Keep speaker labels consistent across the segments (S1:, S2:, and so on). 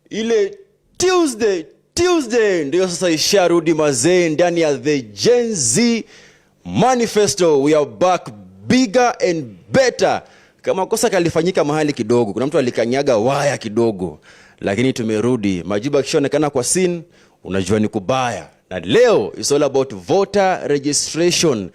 S1: Ile Tuesday ndio sasa isharudi mazee ndani ya The Gen Z Manifesto. We are back bigger and better. Kama kosa kalifanyika mahali kidogo, kuna mtu alikanyaga waya kidogo, lakini tumerudi. Majibu akishaonekana kwa scene, unajua ni kubaya. Na leo it's all about voter registration.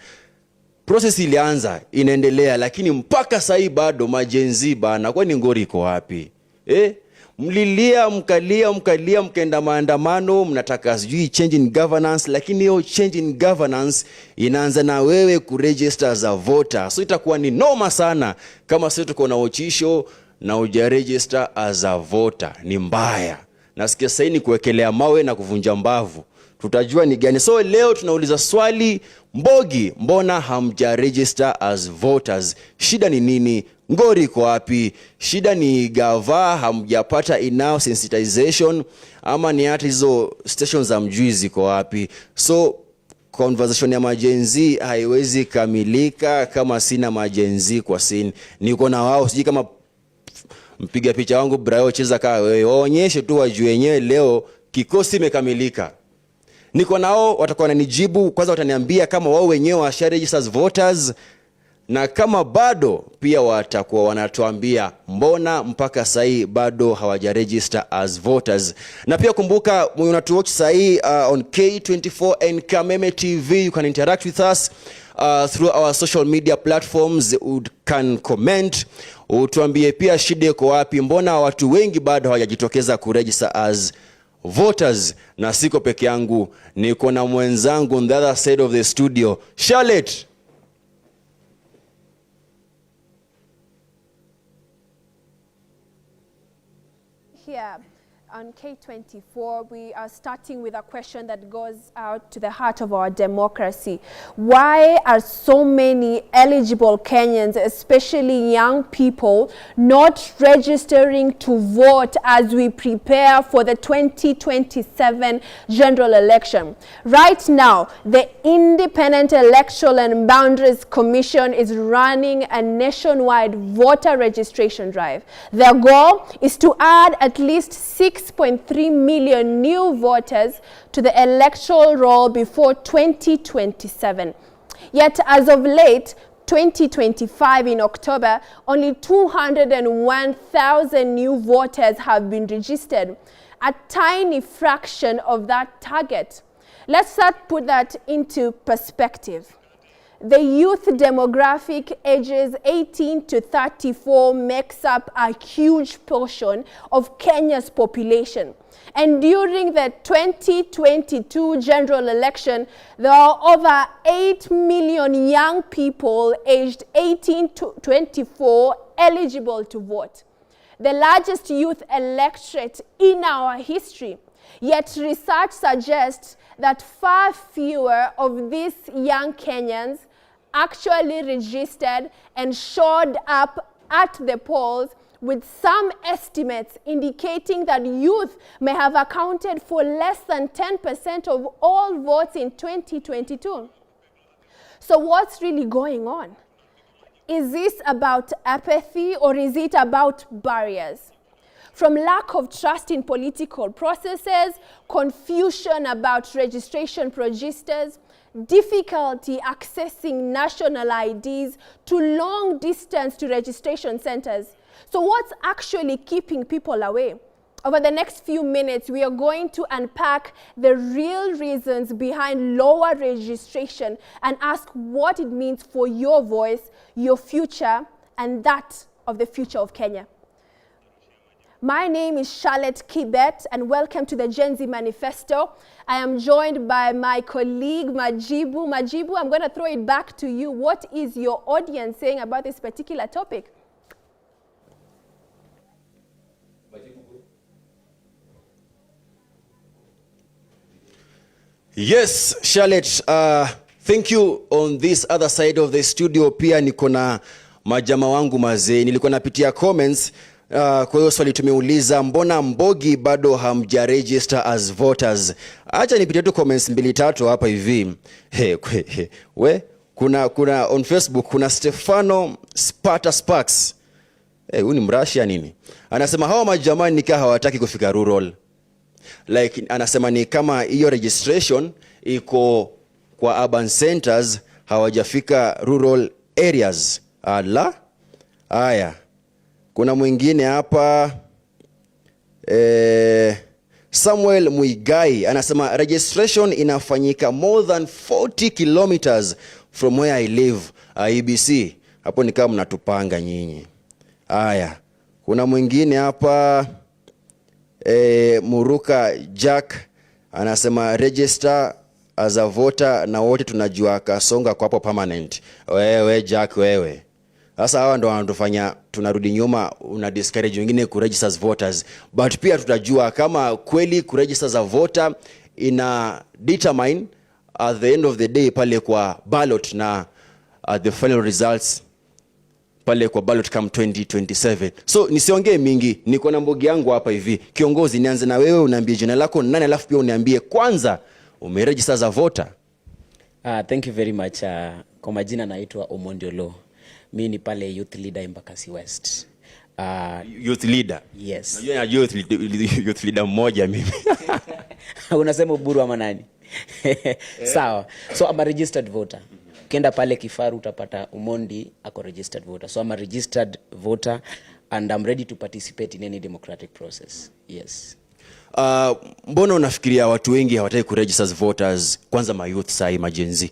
S1: Process ilianza, inaendelea, lakini mpaka sahii bado ma-Gen Z bana, kwani ngori iko wapi eh? Mlilia mkalia mkalia mkaenda maandamano, mnataka sijui change in governance, lakini hiyo change in governance inaanza na wewe kuregister as a voter. So itakuwa ni noma sana kama sisi tuko na ochisho na ujaregister as a voter, ni mbaya. Nasikia sahii ni kuwekelea mawe na kuvunja mbavu, tutajua ni gani. So leo tunauliza swali, Mbogi, mbona hamja register as voters? Shida ni nini? Ngori iko wapi? Shida ni gava, hamjapata enough sensitization, ama ni hata hizo stations za mjui ziko wapi? So conversation ya ma-Gen Z haiwezi kamilika kama sina ma-Gen Z kwa scene. Niko na wao, sijui kama mpiga picha wangu Brayo, cheza kaa wewe, waonyeshe tu wajue wenyewe leo kikosi imekamilika. Niko nao, watakuwa wananijibu kwanza, wataniambia kama wao wenyewe washa register as voters, na kama bado pia watakuwa wanatuambia mbona mpaka sahii bado hawaja register as voters. Na pia kumbuka, unatuwatch sahii on K24 and Kameme TV. You can interact with us through our social media platforms. You can comment, utuambie pia shida iko wapi, mbona watu wengi bado hawajajitokeza kuregister as voters. Na siko peke yangu, niko na mwenzangu on the other side of the studio, Charlotte.
S2: Here on K24, we are starting with a question that goes out to the heart of our democracy. Why are so many eligible Kenyans, especially young people, not registering to vote as we prepare for the 2027 general election? Right now, the Independent Electoral and Boundaries Commission is running a nationwide voter registration drive. Their goal is to add at least 6.3 million new voters to the electoral roll before 2027. Yet, as of late 2025 in October, only 201,000 new voters have been registered, a tiny fraction of that target. Let's start put that into perspective. The youth demographic ages 18 to 34 makes up a huge portion of Kenya's population. And during the 2022 general election, there are over 8 million young people aged 18 to 24 eligible to vote. The largest youth electorate in our history. Yet research suggests that far fewer of these young Kenyans actually registered and showed up at the polls, with some estimates indicating that youth may have accounted for less than 10% of all votes in 2022. So what's really going on? Is this about apathy or is it about barriers? From lack of trust in political processes, confusion about registration procedures, difficulty accessing national IDs, to long distance to registration centers. So what's actually keeping people away? Over the next few minutes, we are going to unpack the real reasons behind lower registration and ask what it means for your voice, your future, and that of the future of Kenya. My name is Charlotte Kibet, and welcome to the Gen Z Manifesto. I am joined by my colleague Majibu. Majibu, I'm going to throw it back to you. What is your audience saying about this particular topic?
S1: Yes, Charlotte, thank you. On this other side of the studio pia niko na majama wangu mazee, nilikuwa napitia comments kwa hiyo swali tumeuliza, mbona Mbogi bado hamja register as voters? Acha nipitie tu comments mbili tatu hapa hivi. He, kwe, he, we kuna on Facebook kuna Stefano Sparta Sparks. Huyu ni Mrashia nini? Anasema hawa majamani nikaa hawataki kufika rural. Like anasema ni kama hiyo registration iko kwa urban centers, hawajafika rural areas. Ala. Haya. Kuna mwingine hapa, Samuel Muigai anasema registration inafanyika more than 40 kilometers from where I live. IEBC hapo ni kama mnatupanga nyinyi. Haya, kuna mwingine hapa, Muruka Jack anasema register as a voter na wote tunajua Kasonga kwa hapo permanent. Wewe Jack wewe. Sasa hawa ndo wanatufanya tunarudi nyuma, una discourage wengine kuregister as voters, but pia tutajua kama kweli kuregister as a voter ina determine at the end of the day pale kwa ballot na at the final results pale kwa ballot come 2027. So nisiongee mingi, niko na mbogi yangu hapa hivi. Kiongozi, nianze na wewe, uniambie jina lako nani, alafu pia uniambie kwanza umeregister as a voter.
S3: Thank you very much. Kwa majina naitwa Omondi Olo. Mi ni pale youth leader Embakasi West.
S1: Youth leader.
S3: Yes.
S1: Najua najua youth leader mmoja mimi.
S3: Unasema Uburu ama nani? Sawa. So I'm a registered voter. Ukienda pale Kifaru utapata Omondi ako registered voter. So I'm a registered voter and I'm ready to participate in any democratic process. Yes.
S1: Mbona unafikiria watu wengi hawataki kuregister as voters, kwanza ma youth sahi, ma Gen Z?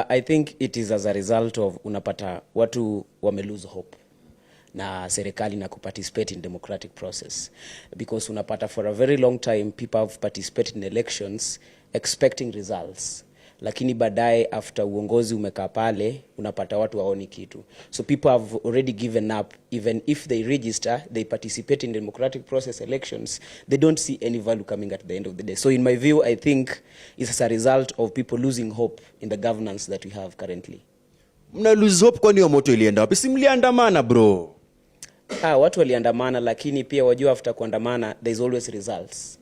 S3: I think it is as a result of unapata watu wame lose hope na serikali na kuparticipate in democratic process, because unapata for a very long time people have participated in elections expecting results, lakini baadaye after uongozi umekaa pale unapata watu waoni kitu. So people have already given up. Even if they register, they participate in democratic process elections, they don't see any value coming at the end of the day. So in my view, I think it's as a result of people losing hope in the governance that we have currently.
S1: Mna lose hope, kwani hiyo moto ilienda wapi? Si mliandamana, bro?
S3: Ah, watu waliandamana, lakini pia wajua after kuandamana there's always results.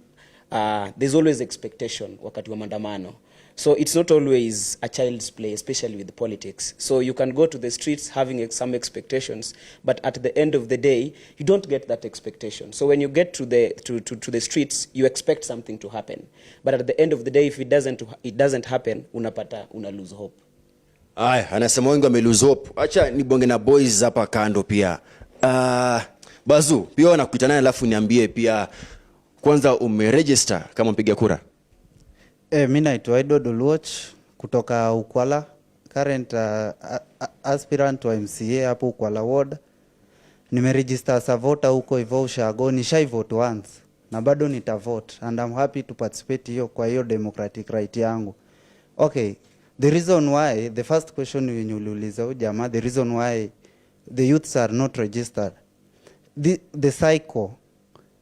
S3: There's always expectation wakati wa maandamano. So it's not always a child's play, especially with politics. So you can go to the streets having some expectations, but at the end of the day you don't get that expectation. So when you get to the streets, you expect something to happen, but at the end of the day, if it doesn't happen, unapata una lose hope.
S1: Aya, anasema wengi wame lose hope. Acha nibonge na boys hapa kando pia. Bazu, pia wanakuita naye, alafu niambie pia kwanza umeregister kama mpiga kura?
S4: Mi naitwa Edward Oluoch kutoka Ukwala, current aspirant wa MCA hapo Ukwala Ward. Nimeregister as a voter huko hivyo ushago, nishai vote once na bado nitavote and I'm happy to participate hiyo kwa hiyo democratic right yangu. Okay, the reason why, the first question yenye uliuliza huyu jamaa, the reason why the youths are not registered, the cycle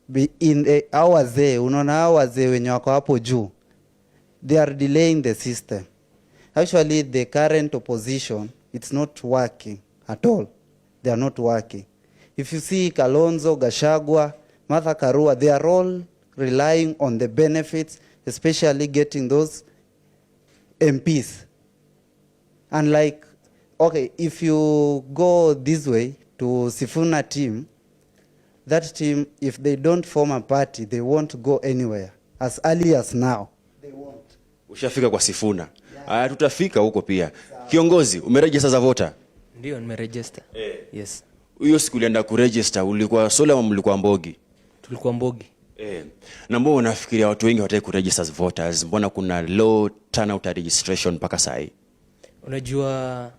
S4: be in the, hao wazee, unaona hao wazee wenye wako hapo juu, they are delaying the system. Actually, the current opposition, it's not working at all. They are not working. If you see Kalonzo, Gachagua, Martha Karua, they are all relying on the benefits, especially getting those MPs. And like, okay, if you go this way to Sifuna team, that team, if they don't form a party, they won't go anywhere as early as now. They won't.
S1: Ushafika kwa Sifuna. Aya, tutafika huko pia. Kiongozi, umeregister as a voter?
S5: Ndio, nimeregister. Yes.
S1: Hiyo siku ulienda kuregister ulikuwa solo ama mlikuwa mbogi?
S5: Tulikuwa mbogi.
S1: Na mbona unafikiria watu wengi hawataki kuregister as voters? Mbona kuna low turnout ya registration mpaka saa hii?
S5: Unajua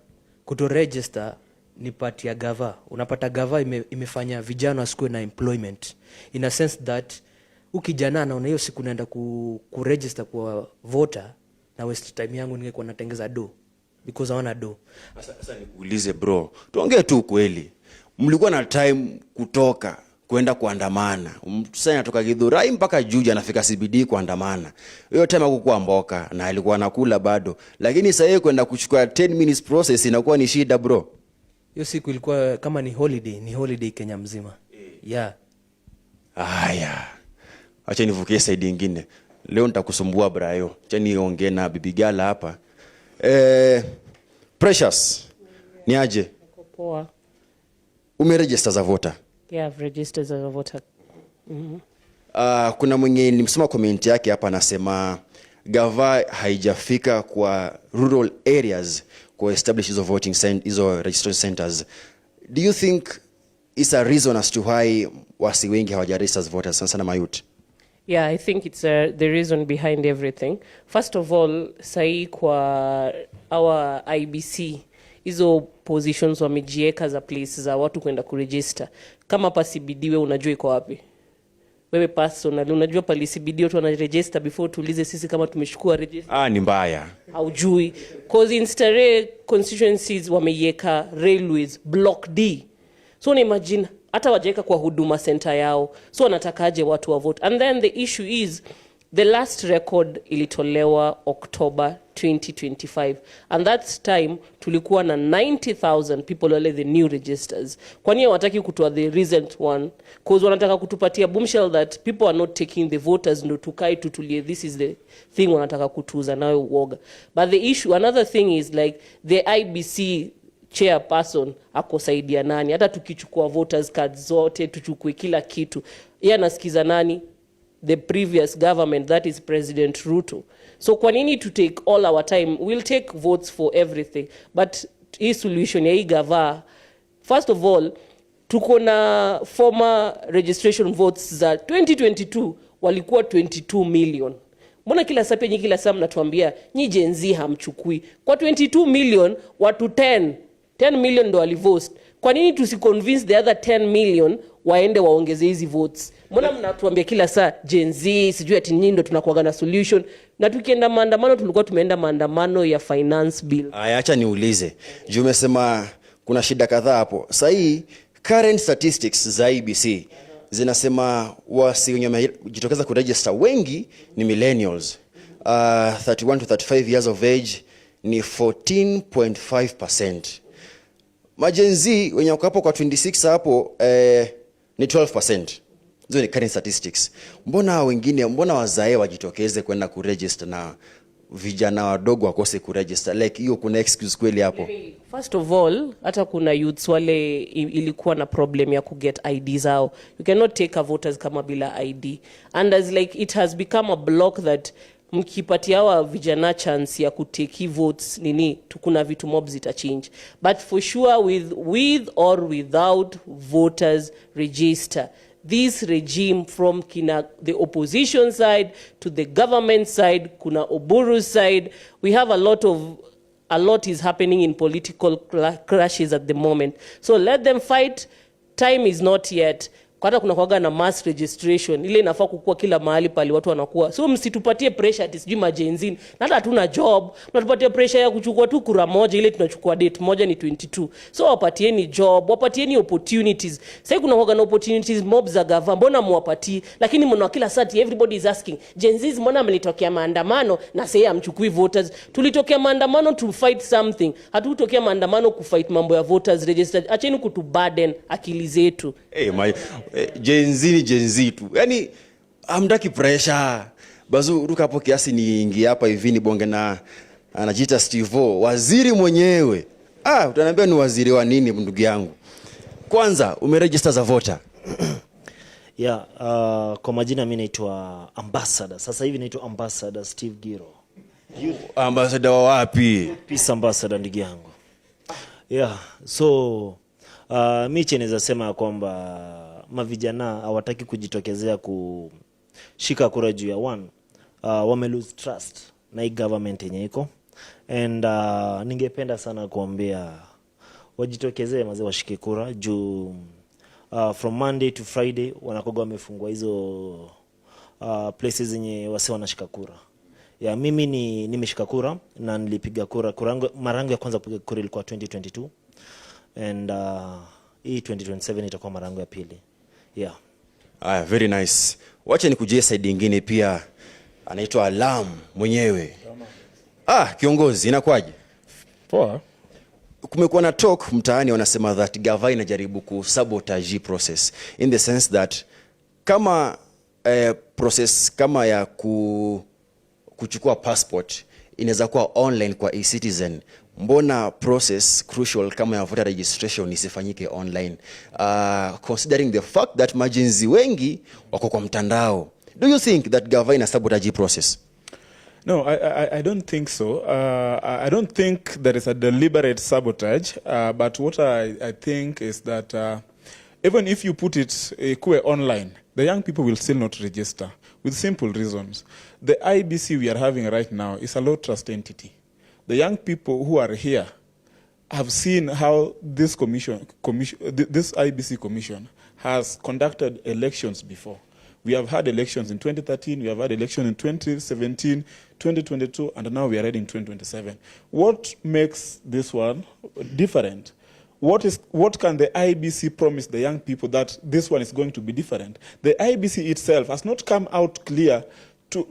S5: kuto register ni part ya gava. Unapata gava imefanya vijana wasikuwe na employment, in a sense that ukijana anaona hiyo siku naenda kuregister kwa voter na waste time yangu, ningekuwa natengeza do, because hawana do.
S1: Sasa nikuulize bro, tuongee tu ukweli. Mlikuwa na time kutoka kwenda kuandamana. Mtu sasa anatoka Githurai mpaka Juja anafika CBD kuandamana. Hiyo time hakukuwa mboka na alikuwa anakula bado. Lakini sasa yeye kwenda kuchukua 10 minutes process inakuwa ni shida, bro.
S5: Hiyo siku ilikuwa kama ni holiday, ni holiday Kenya mzima, yeah.
S1: Haya, acha nivukie side ingine. Leo nitakusumbua, Brayo. Acha niongee na Bibi Gala hapa. Precious, ni aje?
S6: Poa.
S1: Umeregister as a voter?
S6: Yeah, I've registered as a voter.
S1: Kuna mwenye nilimsoma comment yake hapa, anasema gava haijafika kwa rural areas ku establish hizo hizo registration centers. Do you think it's a reason as to why wasee wengi hawajaregister as voters, sana sana mayouth?
S6: Yeah, I think it's the reason behind everything. First of all, sahi kwa our IEBC, hizo positions wamejieka za place za watu kwenda kuregister. Kama hapa CBD, wewe unajua iko wapi? Wewe personally unajua pali CBD watu wanaregister before tuulize sisi kama tumechukua register?
S1: Ah, ni mbaya.
S6: Haujui, 'cause in Starehe constituencies wameiweka Railways Block D. So imagine hata wajaweka kwa Huduma Center yao, so wanatakaje watu wa vote? And then the issue is the last record ilitolewa October 2025, and that time tulikuwa na 90,000 people wale the new registers. Kwani hawataki kutoa the recent one? 'Cause wanataka kutupatia bombshell that people are not taking the voters, ndo tukae tutulie. This is the thing wanataka kutuuza nayo uoga. But the issue, another thing is like the IEBC chairperson akosaidia nani? Hata tukichukua voters cards zote, tuchukue kila kitu, yeye anasikiza nani? The previous government, that is President Ruto. So kwa nini to take all our time? We'll take votes for everything, but hii solution ya hii gava, first of all, tuko na former registration votes za 2022, walikuwa 22 million. Mbona kila saa pia nyi kila saa mnatuambia nyi Gen Z hamchukui? Kwa 22 million, watu 10 million ndo walivote. Kwa nini tusiconvince the other 10 million waende waongeze hizi votes? Mbona mnatuambia kila saa Gen Z sijui ati nyinyi ndo tunakuwaga na solution? Na tukienda maandamano, tulikuwa tumeenda maandamano ya Finance Bill.
S1: Aya, acha niulize juu umesema kuna shida kadhaa hapo. Sahii current statistics za IEBC zinasema wasee wenye wamejitokeza kuregister wengi ni millennials. 31 to 35 years of age ni 14.5%. MaGen Z wenye wako hapo kwa 26 hapo ni 12%. Hizo ni current statistics. Mbona wengine, mbona wazae wajitokeze kwenda kuregister na vijana wadogo wakose kuregister? Like hiyo kuna excuse kweli hapo?
S6: First of all, hata kuna youths wale ilikuwa na problem ya kuget ID zao. You cannot take a voters kama bila ID. And as like it has become a block that mkipatia hawa vijana chance ya kutake votes nini tu, kuna vitu mob zitachange. But for sure, with or without voters register, this regime, from kina the opposition side to the government side, kuna Oburu side, we have a lot is happening in political clashes at the moment. So let them fight. Time is not yet. Hata kuna kwaga na mass registration ile inafaa kukua kila mahali pale watu wanakuwa. So msitupatie pressure ati sijui maGen Z, na hata hatuna job, mnatupatia pressure ya kuchukua tu kura moja ile tunachukua date moja ni 22. So wapatieni job, wapatieni opportunities. Sasa kuna kwaga na opportunities mob za gava, mbona mwapatii? Lakini mna kila saa ati everybody is asking Gen Zs, mbona mlitokea maandamano na sasa hamchukui voters? Tulitokea maandamano to fight something, hatutokea maandamano kufight mambo ya voters register. Acheni kutuburden akili zetu.
S1: Hey, Gen Z ni Gen Z tu, yaani hamtaki pressure. Bazu, ruka hapo kiasi niingie hapa hivi ni bonge na anajiita Stevo, waziri mwenyewe. Ah, utaniambia ni waziri wa nini, ndugu yangu? Kwanza umeregister as a voter?
S7: Yeah, kwa majina mi naitwa Ambassador. Sasa hivi naitwa Ambassador Steve Giro.
S1: Ambassador wa wapi?
S7: Peace Ambassador, ndugu yangu. Yeah, so mi che naweza sema ya kwamba mavijana hawataki kujitokezea kushika kura juu ya one, wame lose trust na hii government yenye iko, and ningependa sana kuambia wajitokezee mazee washike kura juu from Monday to Friday wanakoga wamefungua hizo places zenye wasee wanashika kura. Ya mimi ni nimeshika kura na nilipiga kura, kura yangu mara yangu ya kwanza kupiga kura ilikuwa 2022, and hii 2027 itakuwa mara yangu ya pili, yeah.
S1: Aya, very nice. Wacha nikujie side ingine pia, anaitwa Alam mwenyewe. Ah, kiongozi, inakuwaje?
S8: Poa.
S1: Kumekuwa na talk mtaani, wanasema that gava inajaribu kusabotage hii process in the sense that kama process kama ya kuchukua passport inaweza kuwa online kwa eCitizen. Mbona process crucial kama ya voter registration isifanyike online, considering the fact that maGen Z wengi wako kwa mtandao? Do you think that gava ina sabotage hii process?
S8: No, I don't think so. I don't think there is a deliberate sabotage. But what I think is that even if you put it ikuwe online, the young people will still not register with simple reasons. The IEBC we are having right now is a low trust entity. The young people who are here have seen how this IEBC commission has conducted elections before. We have had elections in 2013, we have had election in 2017, 2022, and now we are heading 2027. What makes this one different? What can the IEBC promise the young people that this one is going to be different? The IEBC itself has not come out clear to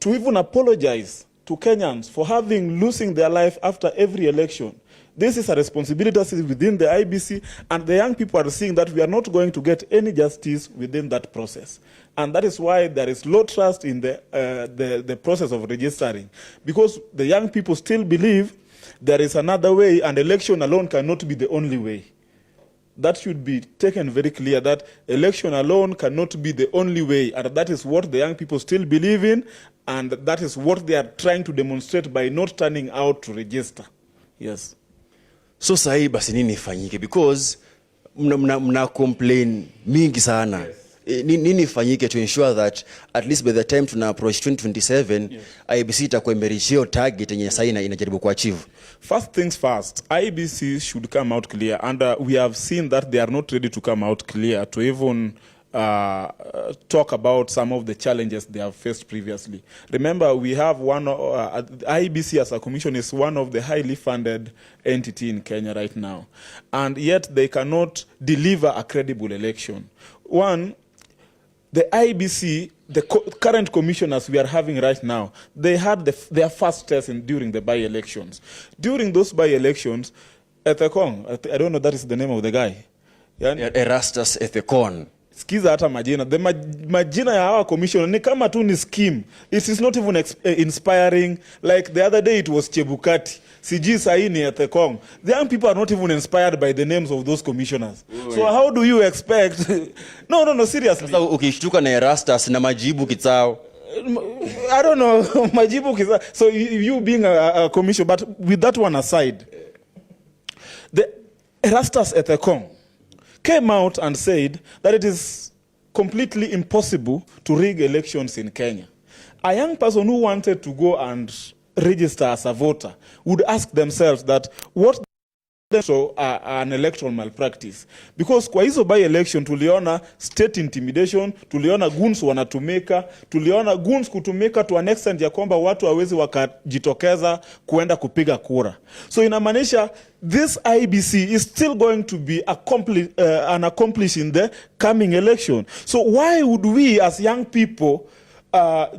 S8: even apologize to Kenyans for having losing their life after every election. This is a responsibility that is within the IEBC, and the young people are seeing that we are not going to get any justice within that process. And that is why there is low trust in the process of registering, because the young people still believe there is another way, and election alone cannot be the only way. That should be taken very clear, that election alone cannot be the only way, and that is what the young people still believe in, and that is what they are trying to demonstrate by not turning out to register. Yes.
S1: So sahii basi nini ifanyike? Because mna complain mingi sana, yes. Nini ifanyike to ensure that at least by the time tuna approach 2027, IEBC itakuwa imereach hiyo target yenye sahii inajaribu kuachieve?
S8: First things first, IEBC should come out clear, and we have seen that they are not ready to come out clear to even talk about some of the challenges they have faced previously. Remember, we have one, IEBC as a commission is one of the highly funded entity in Kenya right now, and yet they cannot deliver a credible election. One, the IEBC, the current commissioners we are having right now, they had their first test during the by-elections. During those by-elections, Ethekon, I don't know that is the name of the guy. Yani,
S1: Erastus Ethekon.
S8: Skiza hata majina, the majina ya hawa commissioner ni kama tu ni scheme. It is not even inspiring. Like the other day it was Chebukati, sijui sahii ni Ethekon. The young people are not even inspired by the names of those commissioners, so how do you expect? No, seriously.
S1: Sasa ukishtuka na Erastus na Majibu Kitsao?
S8: I don't know, Majibu Kisa. So you being a commissioner, but with that one aside, the Erastus Ethekon came out and said that it is completely impossible to rig elections in Kenya. A young person who wanted to go and register as a voter would ask themselves that what so an electoral malpractice, because kwa hizo by election tuliona state intimidation, tuliona goons wanatumika, tuliona goons kutumika to an extent ya kwamba watu hawezi wakajitokeza kuenda kupiga kura. So inamaanisha this IEBC is still going to be an accomplice in the coming election. So why would we as young people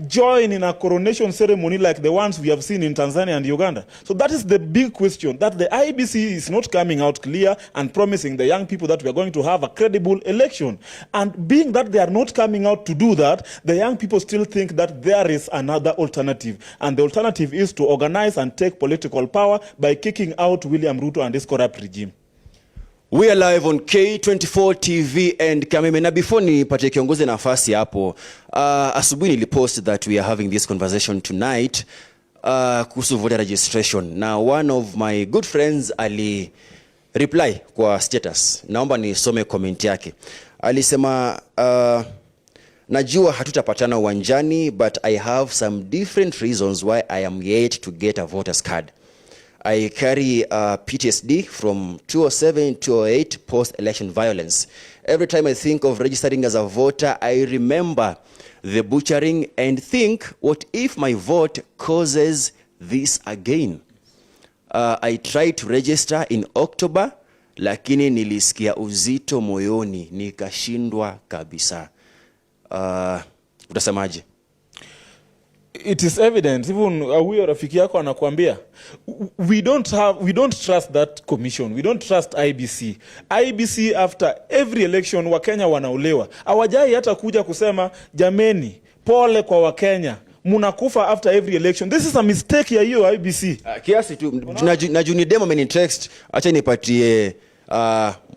S8: join in a coronation ceremony like the ones we have seen in Tanzania and Uganda? So that is the big question, that the IEBC is not coming out clear and promising the young people that we are going to have a credible election. And being that they are not coming out to do that, the young people still think that there is another alternative. And the alternative is to organize and take political power by kicking out William Ruto and his corrupt regime.
S1: We are live on K24 TV and Kameme. Na before nipatie kiongozi nafasi hapo, asubuhi nilipost that we are having this conversation tonight kuhusu voter registration. Na one of my good friends ali reply kwa status. Naomba nisome comment yake. Alisema, "Najua hatutapatana uwanjani, but I have some different reasons why I am yet to get a voter's card. I carry PTSD from 207 208 post-election violence. Every time I think of registering as a voter, I remember the butchering and think, what if my vote causes this again? I tried to register in October, lakini nilisikia uzito moyoni, nikashindwa kabisa." Utasemaje?
S8: It is evident, even huyo rafiki yako anakuambia we don't trust that commission, we don't trust IEBC. IEBC, after every election Wakenya wanauliwa, hawajai hata kuja kusema, "Jameni, pole kwa Wakenya." Munakufa after every election. This is a mistake ya hiyo IEBC.
S1: Kiasi tu na Junidem amenitext, acha nipatie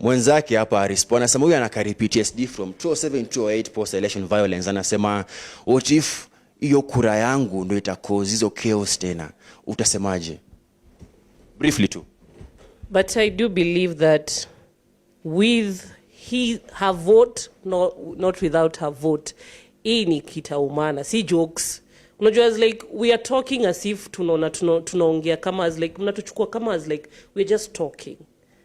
S1: mwenzake hapa respond. Anasema huyu anacarry PTSD from 2007 2008 post election violence. Anasema what if hiyo kura yangu ndio itacause hizo chaos tena, utasemaje? Briefly tu.
S6: But I do believe that with her vote, no, not without her vote, hii ni kitaumana, si jokes. Unajua, as like we are talking as if tunaona tunaongea kama as like mnatuchukua kama as like we're just talking.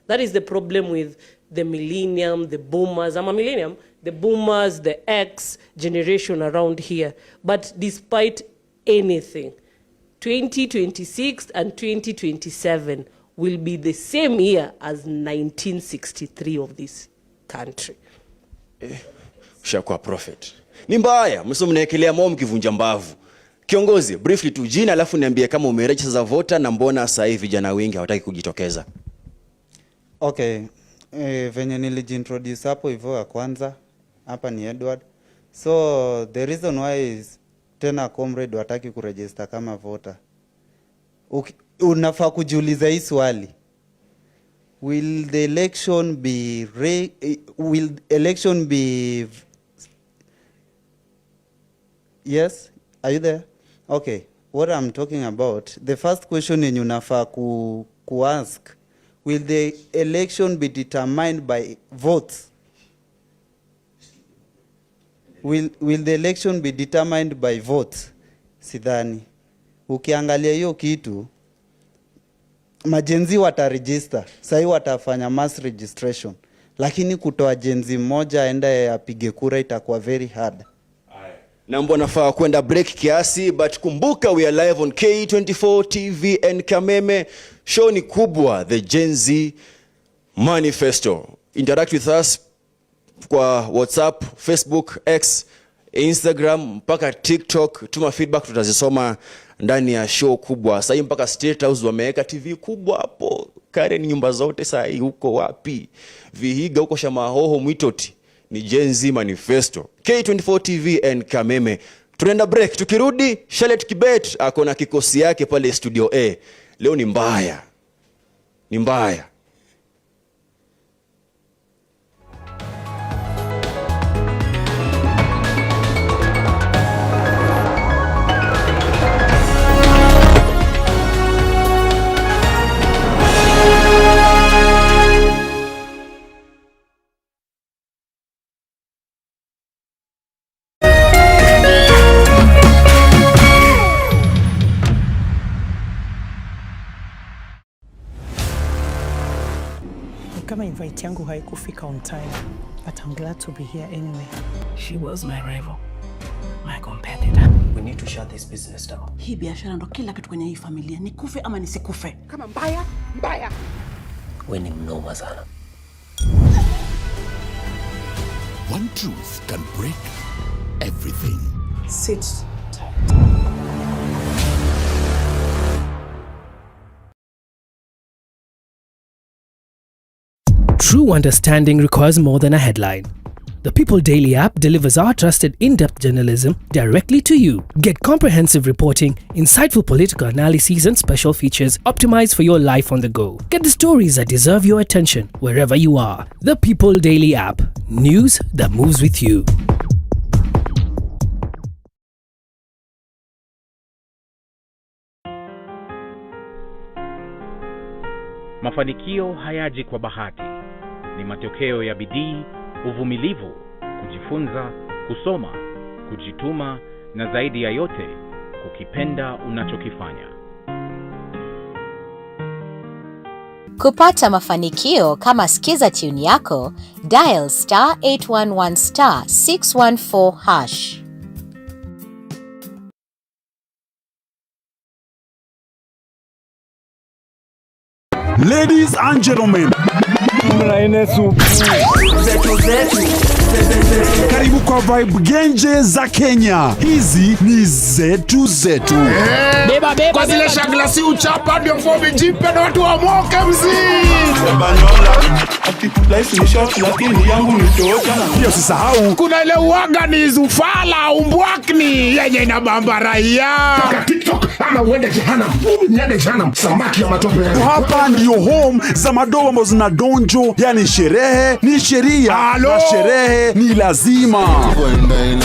S6: That is the problem with the millennium, the boomers. I'm a millennium, the boomers, the X generation around here. But despite anything, 2026 and 2027 will be the same year as 1963 of this country.
S1: Ushakuwa prophet. Ni mbaya, msio mnaekelea moyo mkivunja mbavu. Kiongozi, briefly tu jina alafu niambie kama umeregister za voter na mbona sasa hivi vijana wengi hawataki kujitokeza.
S4: Okay, venye nilijiintroduce hapo hivyo ya kwanza, hapa ni Edward. So the reason why is tena comrade wataki kuregister kama voter. Unafaa kujiuliza hii swali. Will the election be re, will election be? Yes, are you there? Okay, what I'm talking about, the first question yenye unafaa ku ask, will the election be determined by votes? Will the election be determined by votes? Sidhani. Ukiangalia hiyo kitu, maGen Z wataregister, sahi watafanya mass registration, lakini kutoa Gen Z mmoja aende apige kura itakuwa very hard.
S1: Na mbona nafaa kwenda break kiasi, but kumbuka we are live on K24 TV and Kameme. Show ni kubwa, the Gen Z Manifesto. Interact with us kwa WhatsApp, Facebook, X, Instagram mpaka TikTok. Tuma feedback, tutazisoma ndani ya show kubwa. Sasa mpaka State House wameweka TV kubwa hapo. Karen, nyumba zote sasa hii huko wapi? Vihiga huko Shamahoho, Mwitoti. Ni Gen Z Manifesto. K24 TV and Kameme. Tunaenda break, tukirudi Charlotte Kibet ako na kikosi yake pale studio A. Leo ni mbaya. Ni mbaya.
S9: Kama invite yangu haikufika on time, but I'm glad to be here anyway.
S10: She was my rival, my competitor.
S3: We need to shut this business down.
S10: Hii biashara ndo kila kitu kwenye hii familia, nikufe ama nisikufe.
S11: Kama mbaya mbaya.
S3: We ni mnoma sana.
S12: One truth can break everything.
S9: Sit tight.
S13: True understanding requires more than a headline. The People Daily app delivers our trusted in-depth journalism directly to you. Get comprehensive reporting, insightful political analyses and special features optimized for your life on the go. Get the stories that deserve your attention wherever you are. The People Daily app. News that moves with you.
S14: Mafanikio hayaji kwa bahati. Ni matokeo ya bidii, uvumilivu, kujifunza, kusoma, kujituma na zaidi ya yote kukipenda unachokifanya.
S15: Kupata mafanikio kama Skiza tune yako, dial star 811 star 614 hash.
S12: Ladies and gentlemen, karibu kwa Kwa vibe genje za Kenya, hizi ni zetu zetu.
S11: Beba, beba, kwa zile shagla si uchapa ndio mfomi jipe na watu wamoke mzee.
S12: Pia usisahau
S11: kuna ile uaga ni zufala umbwakni yenye inabamba raia.
S12: TikTok ama uende jehanamu. Niende jehanamu, samaki ya matope. Hapa ndio home za madoa ambazo zina donjo, yani sherehe ni sheria na sherehe ni lazima.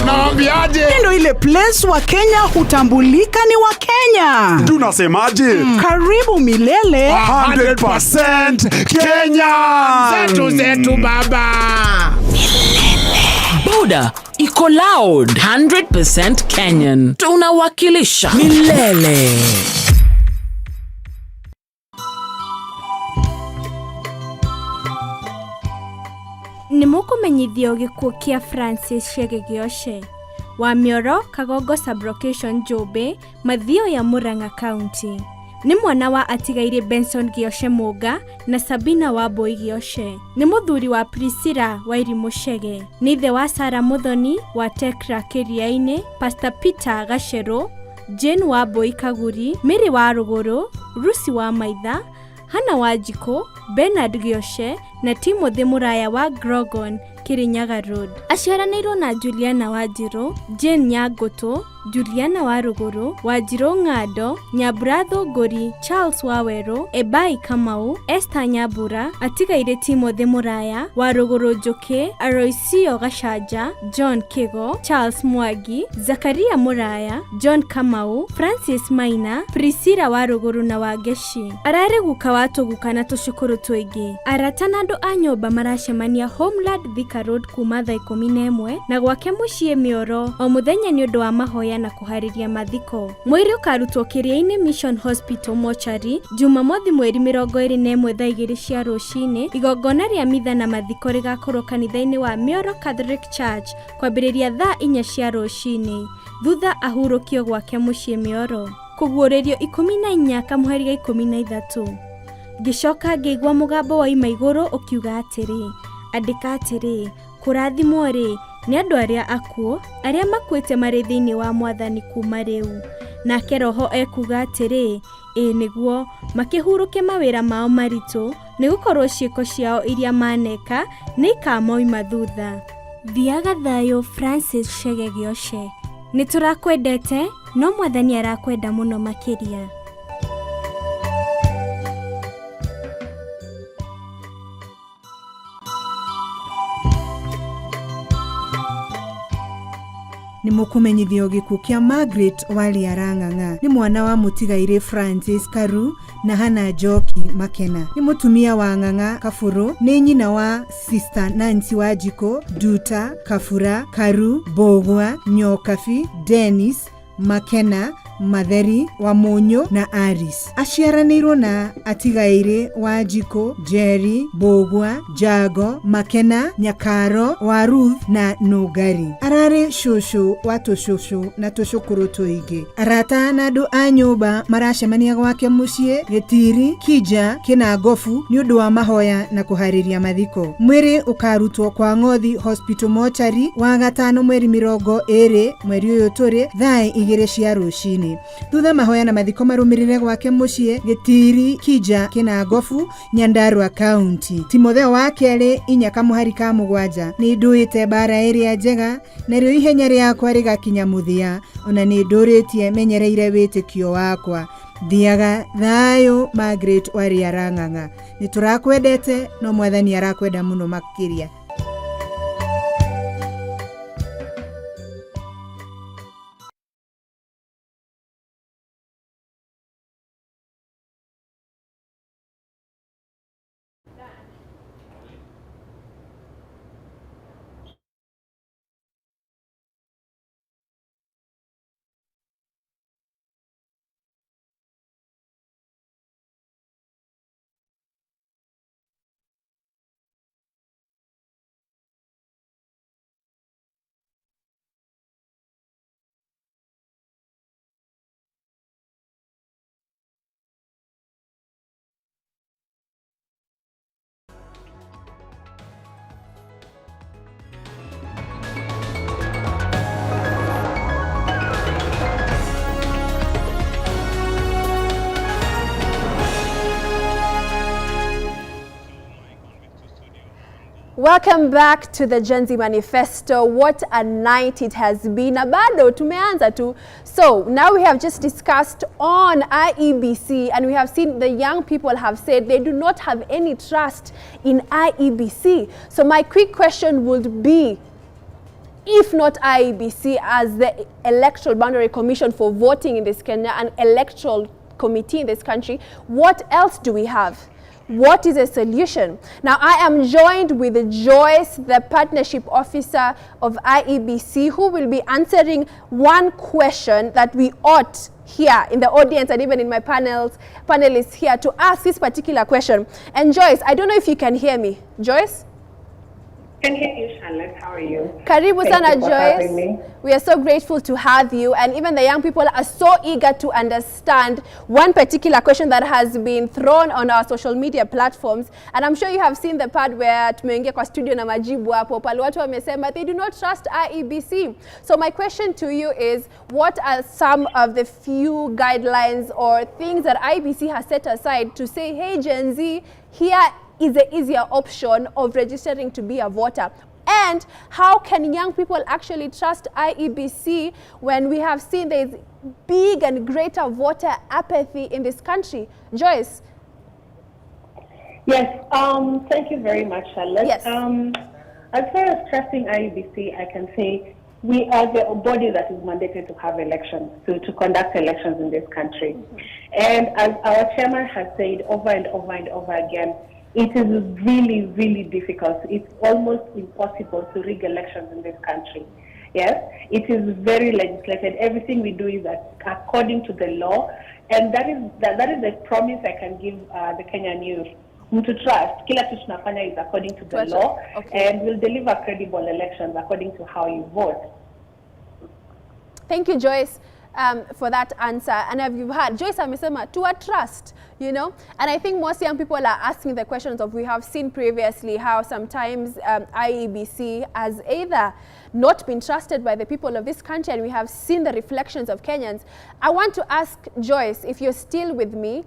S11: Naambiaje?
S16: Ndio ile place wa Kenya hutambulika ni wa Kenya.
S12: Tunasemaje?
S16: Karibu milele
S12: 100% Kenya.
S11: Zetu zetu baba.
S10: Boda iko loud 100% Kenyan. Tunawakilisha milele.
S17: Nĩ mũkũmenyithio gĩkuũ kĩa Francis Chege Gĩoce wa Mioro, Kagongo Sublocation, Njũmbĩ, Mathio ya Murang'a County. Nĩ mwana wa atigaire Benson Gĩoce Mũnga na Sabina Wambui Gĩoce. Nĩ mũthuri wa Priscilla Wairimũ Chege. Nĩ ithe wa Sarah Muthoni wa Tekra Kĩria-inĩ, Pastor Peter Gacerũ, Jane Wambui Kaguri, Mary wa Rũgũrũ, Lucy wa Maitha, Hannah Wanjikũ, Bernard Gĩoce na Timothy Mũraya wa Grogon, Kirinyaga Road. Aciaranĩirwo na Juliana Wanjirũ, Jane Nyangũtũ, Juliana wa Rũgũrũ, Wanjirũ Ng'ando, Nyambura Thũngũri, Charles Wawerũ, Ebai Kamau, Esther Nyambura, atigaire Timothy Mũraya, wa Rũgũrũ Njũkĩ, Aloisio Gacanja, John Kigo, Charles Mwangi, Zakaria Mũraya, John Kamau, Francis Maina, Priscilla wa Rũgũrũ na Wangeci. Ararĩ guka wa tũguka na tũcũkũrũ tũingĩ. Arata na andũ a nyũmba maracemania Homeland Thika Road kuma thaa 11 na gwake mũciĩ Mĩoro o mũthenya nĩ ũndũ wa mahoya na kũharĩria mathiko. Mwĩrĩ ũkarutwo Kĩrĩa-inĩ Mission Hospital Mortuary Jumamothi mweri 21 thaa 2 cia rũcinĩ. Igongona rĩa mitha na mathiko rĩgakorwo kanitha-inĩ wa Mĩoro Catholic Church kwambĩrĩria thaa 4 cia rũcinĩ, thutha ahurũkio gwake mũciĩ Mĩoro. Kũguũrĩrio 14 kamũhari ga 13. Ngĩcoka ngĩigua mũgambo waima igũrũ ũkiuga atĩrĩ, andĩka atĩrĩ, kũrathimwo rĩ nĩ andũ arĩa akuũ, arĩa makuĩte marĩ thĩinĩ wa Mwathani kuma rĩu. Nake Roho ekuuga atĩrĩ, ĩĩ nĩguo, makĩhurũke mawĩra mao maritũ, nĩgũkorwo ciĩko ciao iria maneka nĩ ikamoima thutha. Thiaga thayũ Francis Chege Gĩoce. Nĩ tũrakwendete, no Mwathani arakwenda mũno makĩria.
S18: Nĩ mũkũmenyithio gĩkuũ kĩa Margaret Waliara Ng'ang'a. Nĩ mwana wa mũtigairĩ Francis Karu na Hannah Njoki Makena. Nĩ mũtumia wa Ng'ang'a Kabũrũ. Nĩ nyina wa Sister Nancy Wanjikũ, Nduta, Kabura, Karu, Mbũgua, Nyokabi, Dennis, Makena, Matheri, Wamunyu na Aris. Aciaranĩirwo na atigairĩ Wanjikũ, Jerry, Mbũgua, Jago, Makena, Nyakaro, wa Ruth na Nũngari. Ararĩ cũcũ wa tũcũcũ na tũcũkũrũ tũingĩ. Arata na andũ a nyũmba maracemania gwake mũciĩ Gĩtiri, Kija, Kĩnangobu nĩ ũndũ wa mahoya na kũharĩria mathiko. Mwĩrĩ ũkarutwo kwa Ng'othi Hospital Mortuary wa gatano mweri 20 mweri ũyũ tũrĩ thaa 2 cia rũcinĩ. Thutha mahoya na mathiko marũmĩrĩre gwake mũciĩ Gĩtiri, Kija, Kĩnangobu, Nyandarua County. Timotheo wa kerĩ 4 kamũhari ka 7. Nĩ ndũĩte mbara ĩrĩa njega, narĩo ihenya rĩakwa rĩgakinya mũthia, ona nĩ ndũrĩtie menyereire wĩtĩkio wakwa. Thiaga thayũ Margaret Waliara Ng'ang'a. Nĩ tũrakwendete, no Mwathani arakwenda mũno makĩria.
S2: Welcome back to the Gen Z Manifesto. What a night it has been. Na bado tumeanza tu. So now we have just discussed on IEBC, and we have seen the young people have said they do not have any trust in IEBC. So my quick question would be, if not IEBC as the Electoral Boundary Commission for voting in this Kenya and electoral committee in this country, what else do we have? What is a solution? Now, I am joined with Joyce, the Partnership Officer of IEBC, who will be answering one question that we ought here in the audience and even in my panelists here to ask this particular question. And Joyce, I don't know if you can hear me. Joyce?
S19: Can hear you, Charlotte. How are you?
S2: Karibu
S19: Thank
S2: sana,
S19: you for having
S2: Joyce.
S19: Me.
S2: We are so grateful to have you, and even the young people are so eager to understand one particular question that has been thrown on our social media platforms. And I'm sure you have seen the part where tumeingia kwa studio na majibu hapo pale watu wamesema they do not trust IEBC. So my question to you is, what are some of the few guidelines or things that IEBC has set aside to say, "Hey Gen Z, here is the easier option of registering to be a voter"? And how can young people actually trust IEBC when we have seen there's big and greater voter apathy in this country? Joyce?
S19: Yes, thank you very much, Charlotte.
S2: Yes.
S19: As far as trusting IEBC, I can say we are the body that is mandated to have elections, to conduct elections in this country. And as our chairman has said over and over and over again, it is really, really difficult. It's almost impossible to rig elections in this country. Yes, it is very legislated. Everything we do is according to the law, and that is the promise I can give the Kenyan youth. To trust, kila kitu tunafanya is according to the law, and we'll deliver credible elections according to how you vote.
S2: Thank you, Joyce, for that answer. And have you heard, Joyce amesema to a trust. And I think most young people are asking the questions of, we have seen previously how sometimes IEBC has either not been trusted by the people of this country, and we have seen the reflections of Kenyans. I want to ask Joyce, if you're still with me,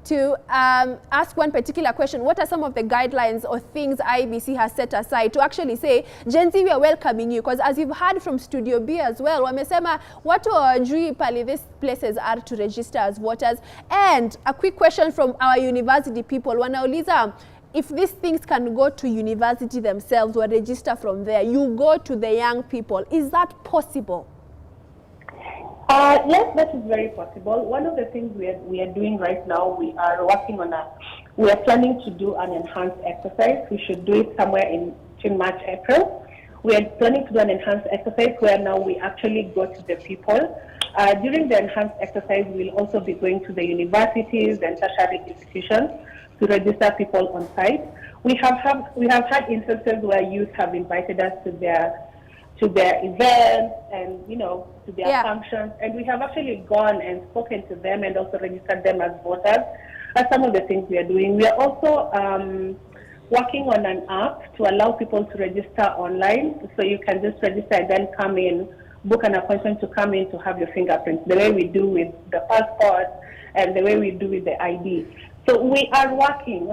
S2: to ask one particular question. What are some of the guidelines or things IEBC has set aside to actually say, "Gen Z, we are welcoming you"? Because as you've heard from Studio B as well, wamesema watu hawajui pale these places are to register as voters. And a quick question from our university people, wanauliza, if these things can go to university themselves or register from there, you go to the young people. Is that possible?
S19: Yes, that is very possible. One of the things we are doing right now, we are planning to do an enhanced exercise. We should do it somewhere in between March, April. We are planning to do an enhanced exercise where now we actually go to the people. During the enhanced exercise, we'll also be going to the universities and tertiary institutions to register people on site. We have had instances where youth have invited us to their events and to their functions, and we have actually gone and spoken to them and also registered them as voters. That's some of the things we are doing. We are also working on an app to allow people to register online, so you can just register and then come in, book an appointment to come in to have your fingerprints, the way we do with the passport and the way we do with the ID. So we are working.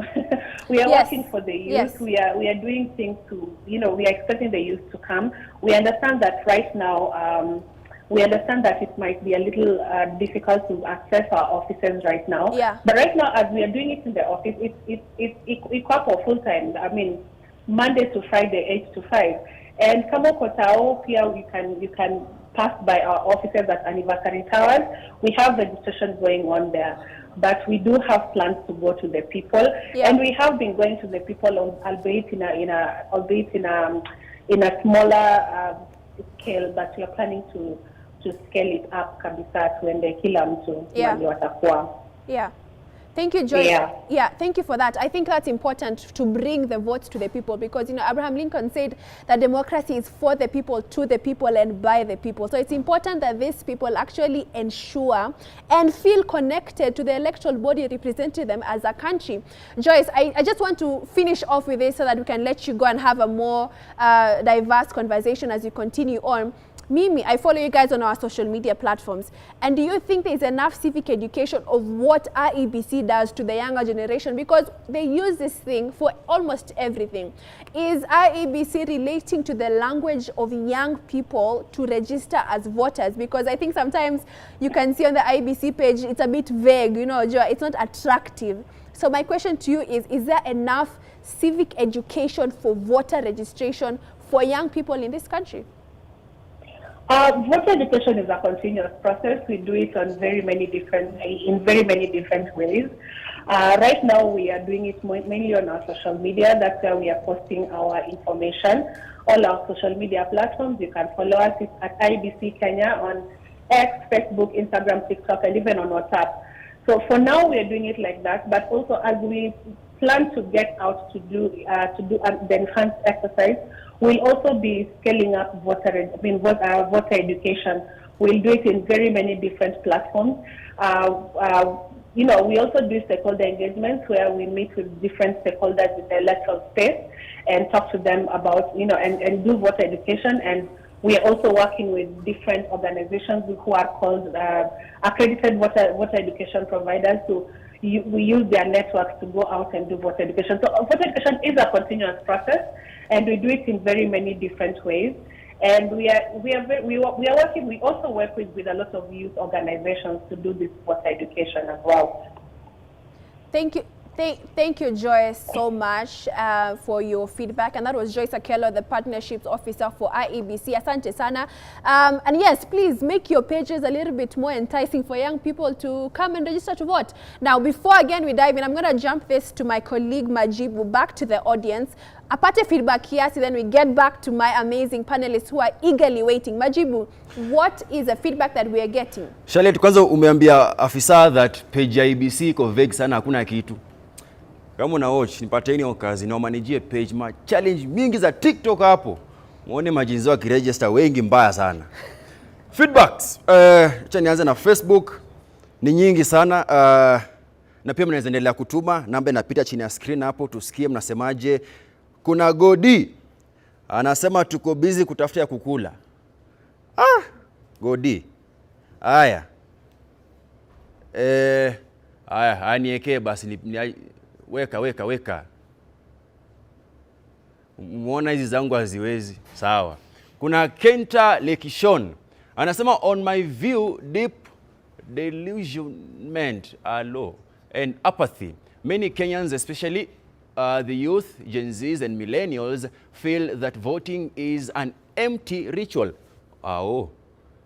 S19: We are working for the youth. We are doing things to we are expecting the youth to come. We understand that right now, we understand that it might be a little difficult to access our offices right now. But right now, as we are doing it in the office, it's iko full time. I mean, Monday to Friday, 8 to 5. And kama uko tao, pia you can pass by our offices at Anniversary Towers. We have registration going on there. But we do have plans to go to the people, and we have been going to the people, albeit in a smaller scale, but we are planning to scale it up kabisa, tuende kila mtu mahali watakuwa.
S2: Yeah. Thank you, Joyce.
S19: Yeah.
S2: Thank you for that. I think that's important to bring the votes to the people because Abraham Lincoln said that democracy is for the people, to the people, and by the people. So it's important that these people actually ensure and feel connected to the electoral body representing them as a country. Joyce, I just want to finish off with this so that we can let you go and have a more diverse conversation as you continue on. Mimi, I follow you guys on our social media platforms. And do you think there's enough civic education of what IEBC does to the younger generation? Because they use this thing for almost everything. Is IEBC relating to the language of young people to register as voters? Because I think sometimes you can see on the IEBC page, it's a bit vague, it's not attractive. So my question to you is there enough civic education for voter registration for young people in this country?
S19: Voter education is a continuous process. We do it on very many different, in very many different ways. Right now, we are doing it mainly on our social media. That's where we are posting our information. All our social media platforms, you can follow us. It's at IEBC Kenya on X, Facebook, Instagram, TikTok, and even on WhatsApp. So for now, we are doing it like that. But also, as we plan to get out to do the enhanced exercise, we'll also be scaling up voter, I mean, voter education. We'll do it in very many different platforms. We also do stakeholder engagements where we meet with different stakeholders in the electoral space and talk to them about, and do voter education. And we are also working with different organizations who are called accredited voter education providers. So we use their networks to go out and do voter education. So voter education is a continuous process, and we do it in very many different ways. And we are working. We also work with a lot of youth organizations to do this voter education as well.
S2: Thank you. Thank you, Joyce, so much for your feedback. And that was Joyce Akello, the Partnerships Officer for IEBC. Asante sana. And yes, please make your pages a little bit more enticing for young people to come and register to vote. Now, before again we dive in, I'm going to jump this to my colleague Majibu, back to the audience. Apate feedback kiasi, then we get back to my amazing panelists who are eagerly waiting. Majibu, what is the feedback that we are getting?
S1: Charlotte, kwanza umeambia afisa that page ya IEBC iko vague sana, hakuna kitu. Kama una watch, nipateni hiyo kazi na manajie page, ma challenge mingi za TikTok hapo. Muone maGen Z wakiregister wengi mbaya sana. Feedbacks. Acha nianze na Facebook. Ni nyingi sana. Na pia mnaweza endelea kutuma, namba inapita chini ya screen hapo, tusikie mnasemaje. Kuna Godi anasema tuko busy kutafuta ya kukula. Ah, Godi. Haya. Haya, aniekee basi weka weka weka. Muona hizi zangu haziwezi. Sawa. Kuna Kenta Lekishon anasema, "On my view, deep delusionment alo and apathy. Many Kenyans, especially the youth, Gen Zs and millennials, feel that voting is an empty ritual oh,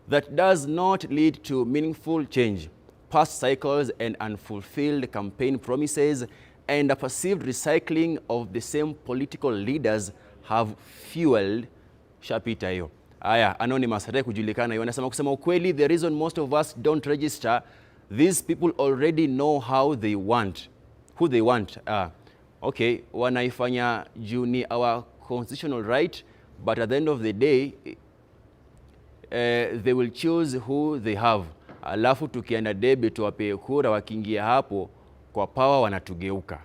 S1: that does not lead to meaningful change. Past cycles and unfulfilled campaign promises and a perceived recycling of the same political leaders have fueled." Shapita hiyo. Aya, anonymous hataki kujulikana hiyo. Anasema, "Kusema ukweli, the reason most of us don't register, these people already know how they want, who they want. Okay, wanaifanya juu ni our constitutional right, but at the end of the day they will choose who they have. Alafu tukienda debe tuwapee kura, wakiingia hapo kwa power wanatugeuka."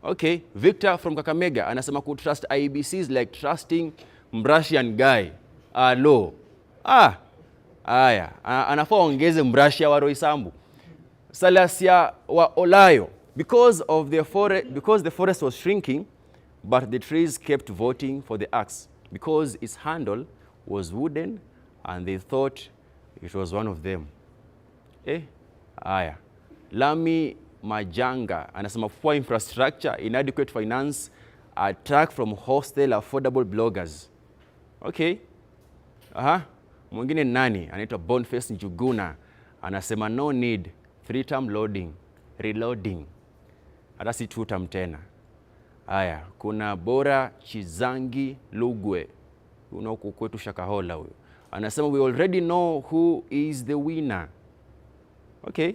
S1: Okay, Victor from Kakamega anasema kutrust IEBC is like trusting Mrussian guy. Alo. Ah. Aya, anafaa ongeze Mrussia wa Roysambu. Salasia wa Olayo, because the forest was shrinking, but the trees kept voting for the axe because its handle was wooden and they thought it was one of them. Eh, aya. Lami Majanga anasema poor infrastructure, inadequate finance, attack from hostile affordable bloggers. Okay. Aha. Mwingine nani? Anaitwa Boniface Njuguna. Anasema no need three term loading, reloading. Hata si two term tena. Aya, kuna Bora Chizangi Lugwe. Una huku kwetu Shakahola huyo. Anasema we already know who is the winner. Okay.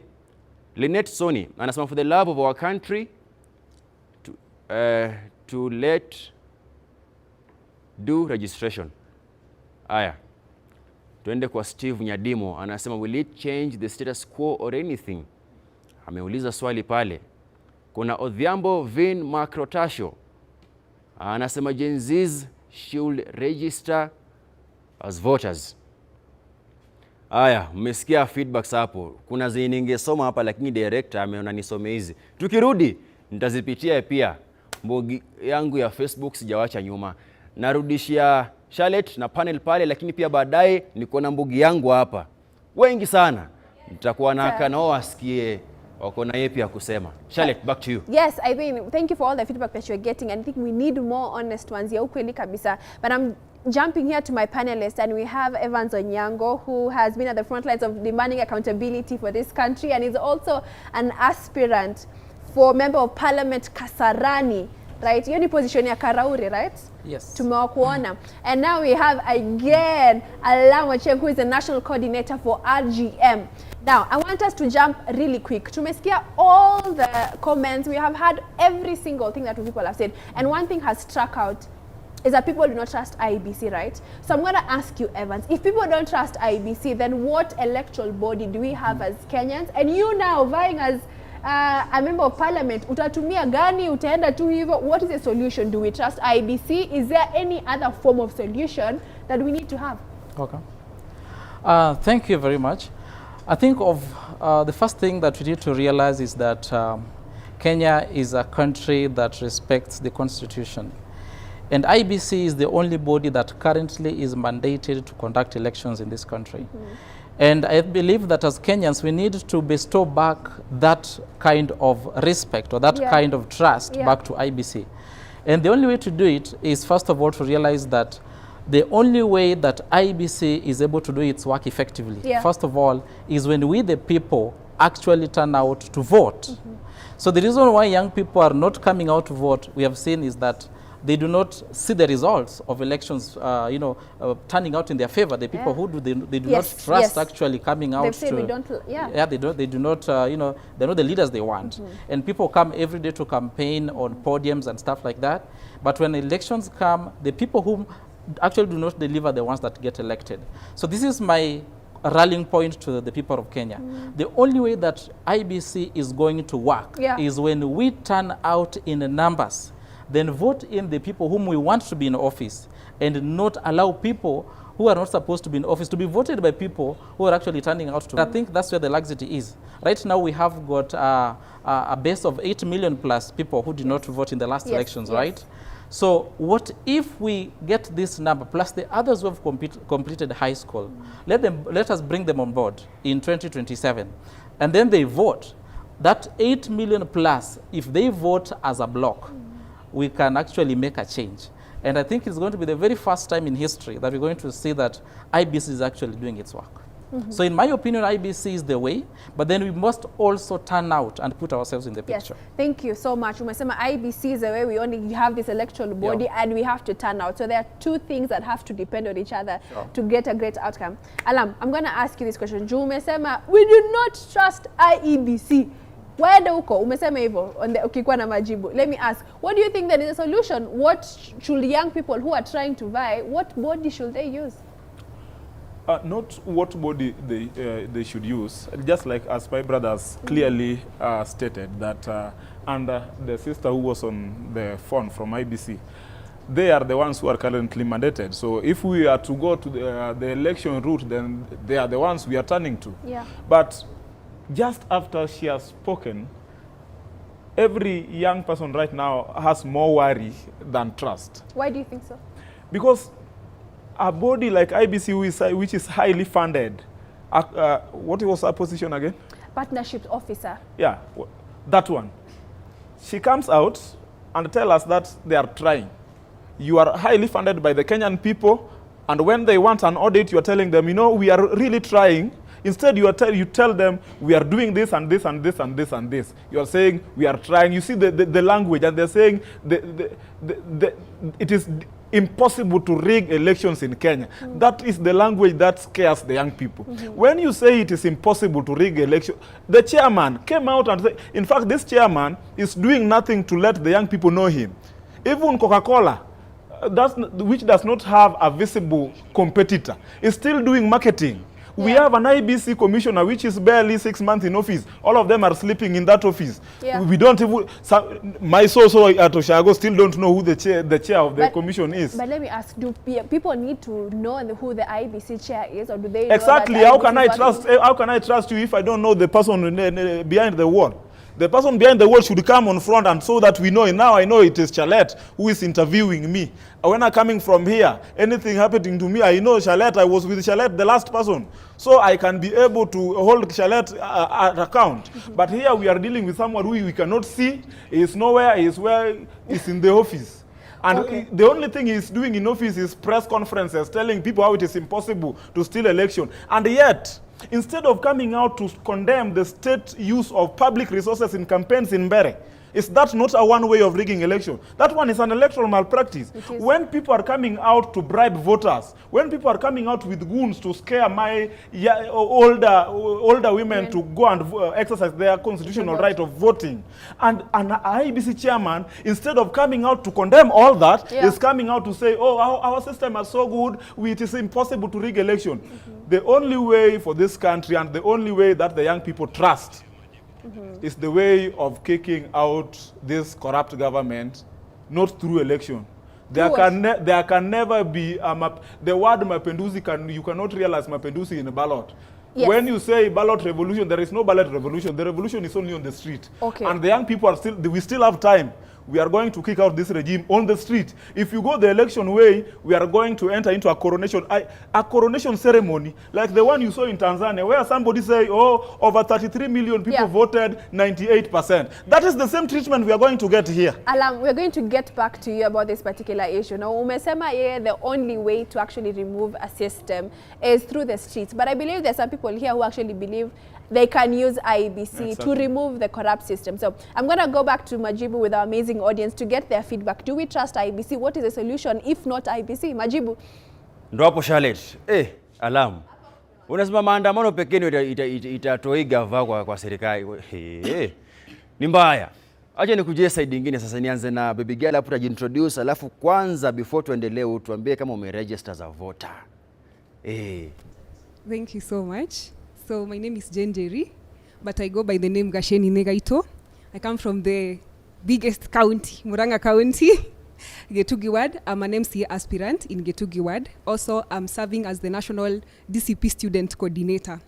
S1: Lynette Sony anasema for the love of our country to let do registration. Aya. Tuende kwa Steve Nyadimo anasema, "Will it change the status quo or anything?" Ameuliza swali pale. Kuna Odhiambo Vin Macrotasho anasema Gen Zs should register as voters. Aya, mmesikia feedbacks hapo. Kuna zenye ningesoma hapa lakini director ameona nisome hizi. Tukirudi nitazipitia pia. Mbogi yangu ya Facebook sijawacha nyuma. Narudishia Charlotte na panel pale, lakini pia baadaye niko na mbogi yangu hapa. Wengi sana. Nitakuwa na kanao wasikie wako na yepi ya kusema. Charlotte, back to you.
S2: Yes, I mean, thank you for all the feedback that you're getting. And I think we need more honest ones. Ya ukweli kabisa. But I'm jumping here to my panelists, and we have Evans Onyango, who has been at the front lines of demanding accountability for this country and is also an aspirant for Member of Parliament Kasarani, right? Hiyo ni position ya Karauri, right?
S20: Yes.
S2: Tumewakuona. And now we have again Alam Ochieng, who is the national coordinator for RGM. Now, I want us to jump really quick. Tumesikia all the comments. We have had every single thing that people have said. And one thing has struck out is that people do not trust IEBC, right? So I'm going to ask you, Evans, if people don't trust IEBC, then what electoral body do we have as Kenyans? And you now vying as a member of parliament, utatumia gani? Utaenda tu hivyo? What is the solution? Do we trust IEBC? Is there any other form of solution that we need to have?
S20: Okay. Thank you very much. I think of the first thing that we need to realize is that Kenya is a country that respects the constitution. And IEBC is the only body that currently is mandated to conduct elections in this country. And I believe that as Kenyans, we need to bestow back that kind of respect or that kind of trust back to IEBC. And the only way to do it is, first of all, to realize that the only way that IEBC is able to do its work effectively, first of all, is when we, the people, actually turn out to vote. So the reason why young people are not coming out to vote, we have seen, is that they do not see the results of elections, turning out in their favor. The people who do, they do not trust actually coming out
S2: They've said
S20: to
S2: we don't, yeah.
S20: Yeah, they don't. They do not. They're not the leaders they want. And people come every day to campaign on podiums and stuff like that. But when elections come, the people who actually do not deliver the ones that get elected. So this is my rallying point to the people of Kenya. The only way that IEBC is going to work is when we turn out in numbers, then vote in the people whom we want to be in office, and not allow people who are not supposed to be in office to be voted by people who are actually turning out to. I think that's where the laxity is. Right now we have got a base of 8 million plus people who did not vote in the last elections, right? So what if we get this number plus the others who have completed high school? Let us bring them on board in 2027, and then they vote. That 8 million plus, if they vote as a block, we can actually make a change. And I think it's going to be the very first time in history that we're going to see that IEBC is actually doing its work. So in my opinion, IEBC is the way, but then we must also turn out and put ourselves in the picture.
S2: Thank you so much. Umesema IEBC is the way. We only have this electoral body and we have to turn out. So there are two things that have to depend on each other to get a great outcome. Alam, I'm going to ask you this question. Juu umesema we do not trust IEBC. Waende huko, umesema hivyo ukikuwa na majibu. Let me ask, what do you think that is a solution? What should young people who are trying to vie, what body should they use?
S8: Not what body they should use, just like as my brothers clearly stated that, and the sister who was on the phone from IEBC, they are the ones who are currently mandated. So if we are to go to the election route, then they are the ones we are turning to. But just after she has spoken, every young person right now has more worry than trust.
S2: Why do you think so?
S8: Because a body like IEBC, which is highly funded, what was her position again?
S2: Partnership officer.
S8: Yeah, that one. She comes out and tell us that they are trying. You are highly funded by the Kenyan people, and when they want an audit, you are telling them, we are really trying. Instead, you tell them, we are doing this and this and this and this and this. You are saying, we are trying. You see the language, and they're saying it is impossible to rig elections in Kenya. That is the language that scares the young people. When you say it is impossible to rig election, the chairman came out and said, in fact, this chairman is doing nothing to let the young people know him. Even Coca-Cola, which does not have a visible competitor, is still doing marketing. We have an IEBC commissioner which is barely 6 months in office. All of them are sleeping in that office. We don't even, so, my so at Ushago still don't know who the chair of the commission is.
S2: But let me ask, do people need to know who the IEBC chair is, or do they know
S8: Exactly.
S2: that
S8: How
S2: IEBC
S8: can I
S2: is working?
S8: trust? How can I trust you if I don't know the person behind the wall? The person behind the wall should come on front and so that we know. Now I know it is Charlotte who is interviewing me. When I'm coming from here, anything happening to me, I know Charlotte. I was with Charlotte, the last person, so I can be able to hold Charlotte at account. But here we are dealing with someone who we cannot see. Is nowhere. Is where is in the office. And the only thing he's doing in office is press conferences telling people how it is impossible to steal election. And yet, instead of coming out to condemn the state use of public resources in campaigns in Mbere, is that not a one way of rigging election? That one is an electoral malpractice.
S2: It is.
S8: When people are coming out to bribe voters, when people are coming out with goons to scare my older women to go and exercise their constitutional
S2: vote.
S8: Right of voting, and an IEBC chairman, instead of coming out to condemn all that, is coming out to say, "Oh, our system is so good, it is impossible to rig election." The only way for this country and the only way that the young people trust is the way of kicking out this corrupt government, not through election. There
S2: Through
S8: there can never be a the word mapinduzi can, you cannot realize mapinduzi in a ballot. When you say ballot revolution, there is no ballot revolution. The revolution is only on the street. And the young people are still, we still have time. We are going to kick out this regime on the street. If you go the election way, we are going to enter into a coronation ceremony like the one you saw in Tanzania, where somebody say, "Oh, over 33 million people voted, 98%." That is the same treatment we are going to get here.
S2: Alam, we're going to get back to you about this particular issue. Now, umesema yeye the only way to actually remove a system is through the streets. But I believe there's some people here who actually believe they can use IEBC to remove the corrupt system. So I'm going to go back to Majibu with our amazing audience to get their feedback. Do we trust IEBC? What is the solution if not IEBC? Majibu.
S1: Ndo hapo Charlotte. Alam. Unasema maandamano pekee ndio itatoa gava kwa serikali. Hey, ni mbaya. Acha nikujie side nyingine sasa, nianze na baby girl hapo utajiintroduce, alafu kwanza before tuendelee utuambie kama umeregister as a voter.
S21: Thank you so much. So my name is Jane Jerry, but I go by the name Gasheni Negaito. I come from the biggest county, Murang'a County, Gitugi Ward. I'm an MCA aspirant in Gitugi Ward. Also, I'm serving as the National DCP Student Coordinator,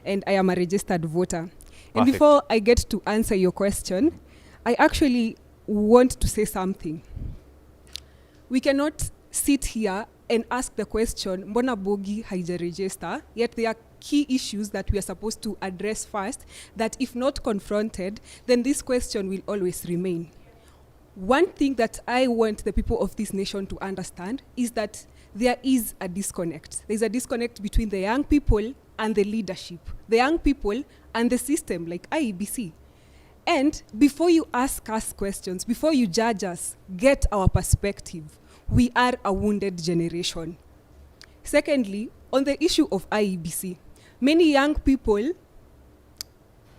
S21: and I am a registered voter. And
S1: Perfect.
S21: Before I get to answer your question, I actually want to say something. We cannot sit here and ask the question, mbona Bogi haijaregister? Yet there are key issues that we are supposed to address first, that if not confronted, then this question will always remain. One thing that I want the people of this nation to understand is that there is a disconnect. There's a disconnect between the young people and the leadership, the young people and the system, like IEBC. And before you ask us questions, before you judge us, get our perspective. We are a wounded generation. Secondly, on the issue of IEBC, many young people,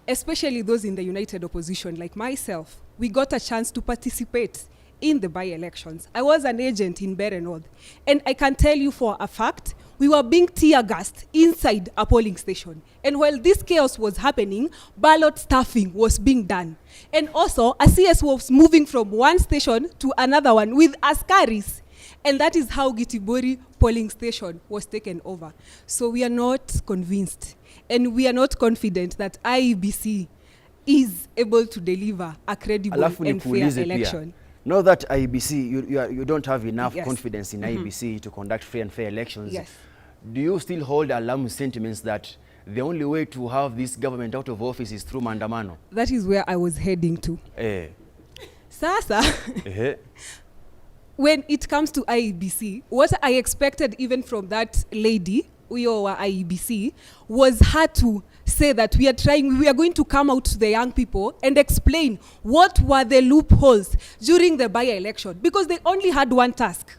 S21: especially those in the united opposition like myself, we got a chance to participate in the by-elections. I was an agent in Mbeere North, and I can tell you for a fact, we were being tear gassed inside a polling station. And while this chaos was happening, ballot stuffing was being done. And also, a CS was moving from one station to another one with askaris. And that is how Gitibori polling station was taken over. So we are not convinced and we are not confident that IEBC is able to deliver a credible
S1: Alafu
S21: and fair
S1: nikuulize pia.
S21: election.
S1: Know that IEBC, you don't have enough confidence in IEBC to conduct free and fair elections.
S21: Yes.
S1: Do you still hold alarm sentiments that the only way to have this government out of office is through maandamano?
S21: That is where I was heading to. Sasa, when it comes to IEBC, what I expected even from that lady, huyo wa IEBC, was her to say that we are trying, we are going to come out to the young people and explain what were the loopholes during the by-election. Because they only had one task,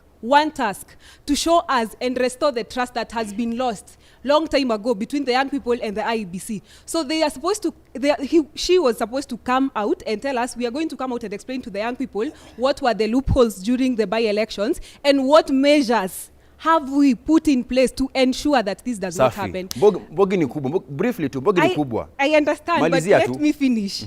S21: to show us and restore the trust that has been lost long time ago between the young people and the IEBC. So they are supposed to, they are, he, she was supposed to come out and tell us, we are going to come out and explain to the young people what were the loopholes during the by-elections and what measures have we put in place to ensure that this does not
S1: Safi.
S21: Happen?
S1: Mbogi ni kubwa. Briefly tu, mbogi ni kubwa.
S21: I understand, but
S1: Malizia
S21: let
S1: tu.
S21: Me finish.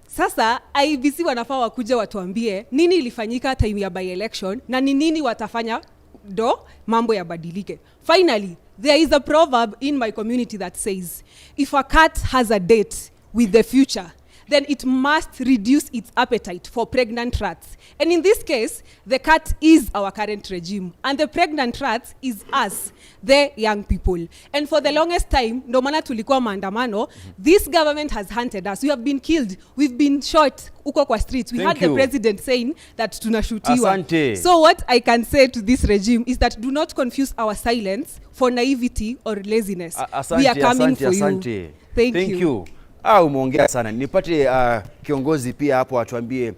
S21: Sasa IEBC wanafaa wakuja watuambie nini ilifanyika time ya by election na ni nini watafanya ndo mambo yabadilike. Finally, there is a proverb in my community that says if a cat has a date with the future, then it must reduce its appetite for pregnant rats. And in this case, the cat is our current regime, and the pregnant rats is us, the young people. And for the longest time, ndo maana tulikuwa maandamano, this government has hunted us. We have been killed, we've been shot huko kwa streets. We
S1: Thank
S21: had the
S1: you.
S21: President saying that tunashutiwa.
S1: Asante.
S21: So what I can say to this regime is that do not confuse our silence for naivety or laziness.
S1: Asante,
S21: We are coming
S1: asante,
S21: for you.
S1: asante.
S21: Thank
S1: Thank
S21: you.
S1: You. Ah, umeongea sana. Nipate kiongozi pia hapo atuambie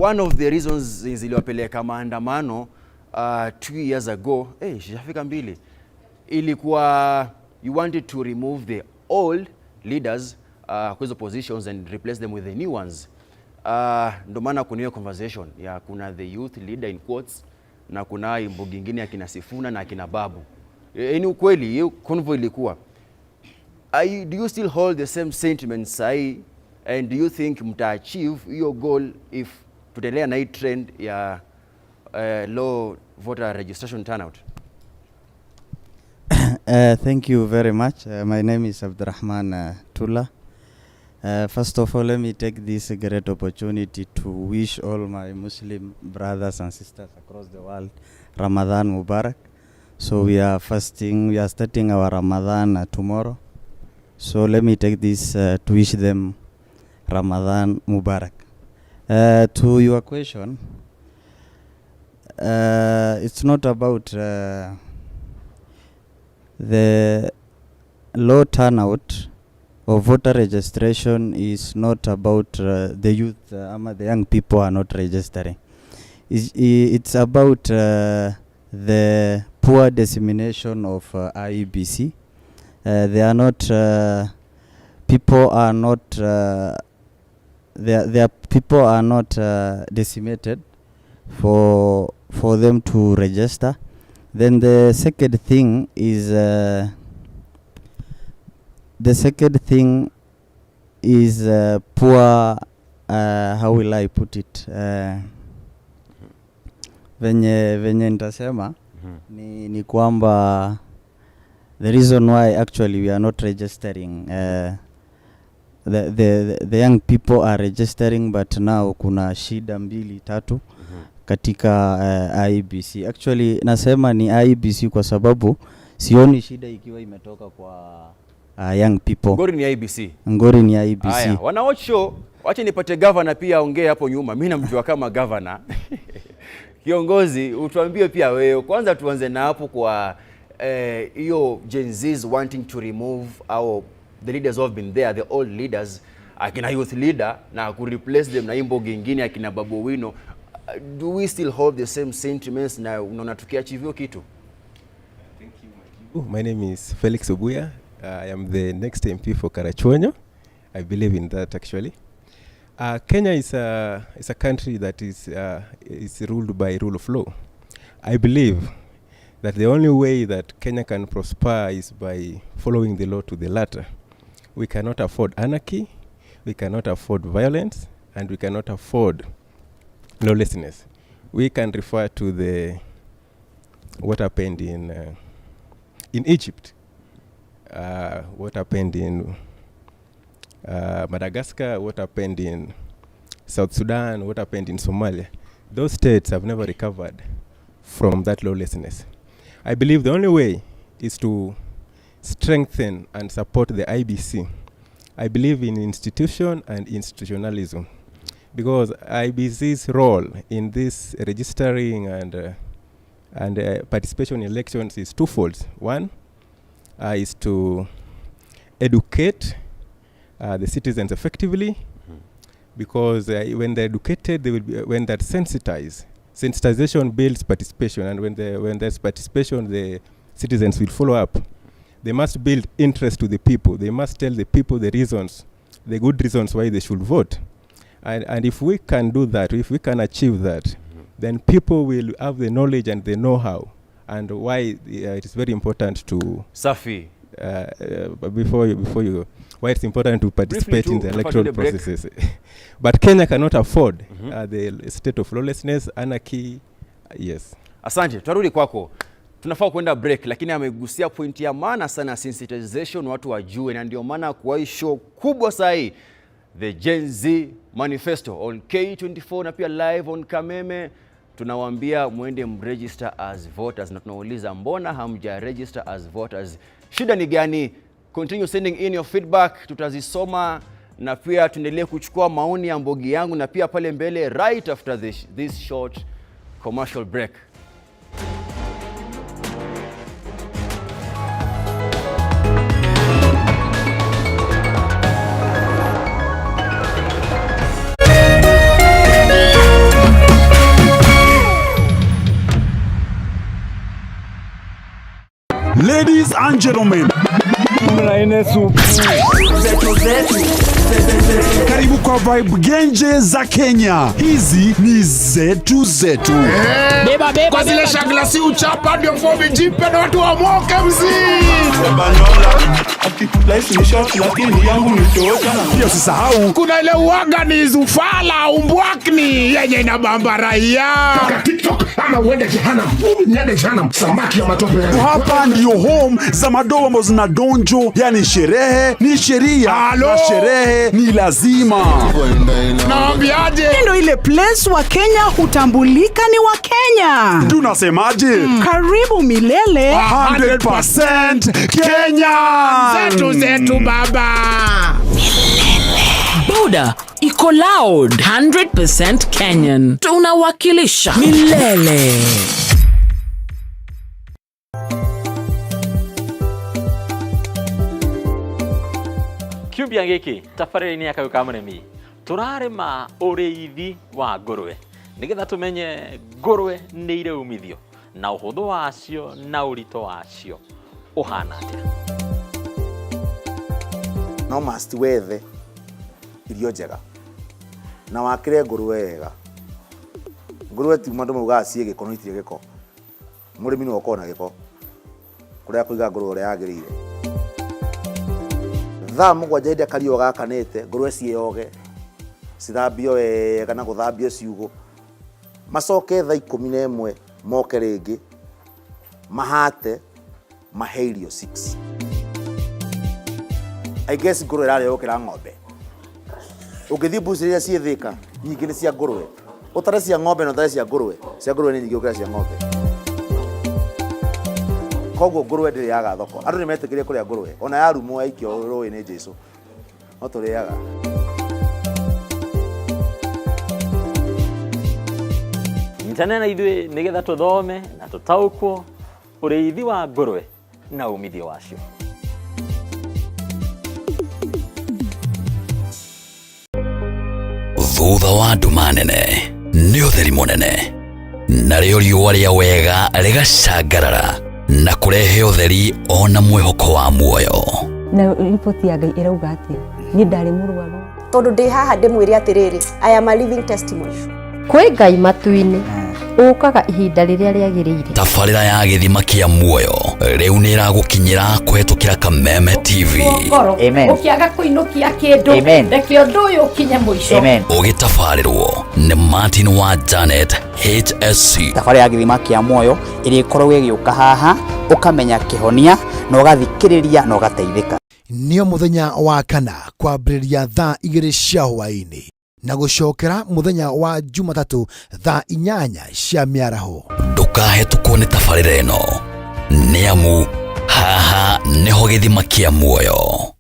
S1: one of the reasons ziliwapeleka maandamano 2 years ago, eh, shafika mbili, ilikuwa you wanted to remove the old leaders kwa hizo positions and replace them with the new ones. Ndo maana kuna hiyo conversation ya kuna the youth leader in quotes na kuna hii mbogi ingine akina Sifuna na akina Babu. E, ni ukweli hiyo convo ilikuwa. Do you still hold the same sentiments sahi, and do you think mta achieve hiyo goal if tutaendelea na hii trend ya low voter registration turnout?
S4: Thank you very much. My name is Abdurrahman Tula. First of all, let me take this great opportunity to wish all my Muslim brothers and sisters across the world Ramadan Mubarak. So we are fasting, we are starting our Ramadan tomorrow. So let me take this to wish them Ramadan Mubarak. To your question, it's not about the low turnout of voter registration is not about the youth ama the young people are not registering. It's about the poor dissemination of IEBC. They are not, people are not, their people are not decimated for them to register. Then the second thing is poor, how will I put it, venye nitasema ni kwamba the reason why actually we are not registering, the young people are registering, but now kuna shida mbili tatu katika IEBC. Actually nasema ni IEBC kwa sababu sioni shida ikiwa imetoka kwa young people.
S1: Ngori ni IEBC.
S4: Ngori ni IEBC.
S1: Haya, wana watch show, wacha nipate governor pia aongee hapo nyuma. Mimi namjua kama governor. Kiongozi, utuambie pia wewe. Kwanza tuanze na hapo kwa hiyo Gen Zs wanting to remove our the leaders who have been there, the old leaders, akina youth leader, na ku replace them na hii mbogi ingine akina Babu Owino. Do we still hold the same sentiments na unaona tukiachieve hiyo kitu?
S5: Oh, my name is Felix Obuya. I am the next MP for Karachuonyo. I believe in that, actually. Kenya is a country that is ruled by rule of law. I believe that the only way that Kenya can prosper is by following the law to the letter. We cannot afford anarchy, we cannot afford violence, and we cannot afford lawlessness. We can refer to the what happened in Egypt, what happened in Madagascar, what happened in South Sudan, what happened in Somalia. Those states have never recovered from that lawlessness. I believe the only way is to strengthen and support the IEBC. I believe in institution and institutionalism because IEBC's role in this registering and participation in elections is twofold. One is to educate the citizens effectively, because when they're educated, they will be, when they're sensitized. Sensitization builds participation, and when there's participation, the citizens will follow up. They must build interest to the people. They must tell the people the reasons, the good reasons why they should vote. And if we can do that, if we can achieve that, then people will have the knowledge and the know-how. And why it is very important to
S1: Safi.
S5: Before you go, why it's important to participate
S1: Briefly
S5: in the
S1: too,
S5: electoral
S1: the break.
S5: Processes. But Kenya cannot afford the state of lawlessness, anarchy. Yes.
S1: Asante, tutarudi kwako. Tunafaa kwenda break, lakini amegusia pointi ya maana sana, sensitization, watu wajue, na ndio maana kwa hii show kubwa saa hii, The Gen Z Manifesto on K24 na pia live on Kameme, tunawaambia mwende mregister as voters, na tunauliza mbona hamja register as voters? Shida ni gani? Continue sending in your feedback, tutazisoma na pia tuendelee kuchukua maoni ya mbogi yangu na pia pale mbele right after this short commercial break.
S12: Ladies and gentlemen, karibu kwa vibe genje za Kenya. Hizi ni zetu zetu.
S11: Beba, beba, kwa zile shagla si uchapa ndio fomi jipe na watu wamoke mzee.
S12: Pia usisahau
S11: kuna ile uaga ni zufala umbwakni yenye inabamba raia.
S12: Toka TikTok ama uende jehanamu. Niende jehanamu, samaki ya matope. Hapa ndio home za madoa ambazo zina donjo, yani sherehe ni sheria na sherehe ni lazima.
S11: Naambiaje?
S16: Ndio ile place wa Kenya hutambulika ni wa Kenya.
S12: Tunasemaje?
S16: Karibu milele.
S12: 100% Kenya.
S11: Zetu zetu baba.
S10: Boda iko loud, 100% Kenyan. Tunawakilisha milele.
S7: Kiumbia giki tabarĩra-inĩ ya Kayũ ka Mũrĩmi tũrarĩma ũrĩithi wa ngũrwe nĩgetha tũmenye ngũrwe nĩ irĩ umithio na ũhũthũ wacio na ũritũ wacio ũhana atĩa.
S22: No must wethe irio njega na wakĩre ngũrwe wega. Ngũrwe ti andũ maugaga ciĩ gĩko no itirĩ gĩko. Mũrĩmi nĩwe ũkoragwo na gĩko kũrĩa kũiga ngũrwe ũrĩa yagĩrĩire. 7:00 hĩndĩ kariũa gakanĩte ngũrwe ciĩyoge cithambio wega na gũthambio ciugũ, macoke 11:00 moke rĩngĩ mahate mahe irio 6. I guess ngũrwe ĩrarĩo gũkĩra ng'ombe. Ũngĩthiĩ mbuci iria ciĩ Thĩka nyingĩ nĩ cia ngũrwe, ũtare cia ng'ombe na ũtare cia ngũrwe, cia ngũrwe nĩ nyingĩ gũkĩra cia ng'ombe. Koguo ngũrwe ndĩrĩaga thoko. Andũ nĩ metĩkĩrie kũrĩa ngũrwe ona yarumwo yaikio rũĩ nĩ Jesũ no tũrĩaga.
S7: Nyitana na ithuĩ nĩgetha tũthome na tũtaũkwo ũrĩithi wa ngũrwe na umithio wacio.
S23: Thutha wa nduma nene nĩ ũtheri mũnene, narĩo riũa rĩa wega rĩgacangarara na kũrehe ũtheri ona mwĩhoko wa muoyo.
S24: Na riboti ya Ngai ĩrauga atĩa? Niĩ ndarĩ mũrwaru.
S25: Tondũ ndĩ haha ndĩmwĩre atĩrĩrĩ, I am a living testimony.
S26: Kwĩ Ngai matu-inĩ ũkaga ihinda rĩrĩa rĩagĩrĩire.
S23: Tabarĩra ya gĩthima kĩa muoyo rĩu nĩ ĩragũkinyĩra kũhetũkĩra Kameme TV.
S27: Ũkĩaga kũinũkia kĩndũ reke ũndũ ũyũ ũkinye mũico.
S23: Ũgĩtabarĩrwo nĩ Martin wa Janet HSC.
S28: Tabarĩra ya gĩthima kĩa muoyo ĩrĩa ĩkoragwo ĩgĩũka haha ũkamenya kĩhonia na ũgathikĩrĩria na ũgateithĩka.
S29: Nĩo mũthenya wa kana kwambĩrĩria 2:00 cia hwaĩ-inĩ na gũcokera mũthenya wa Jumatatũ 8:00 cia mĩaraho.
S23: Ndũkahetũkwo nĩ tabarĩra ĩno nĩ amu haha nĩho gĩthima kĩa muoyo.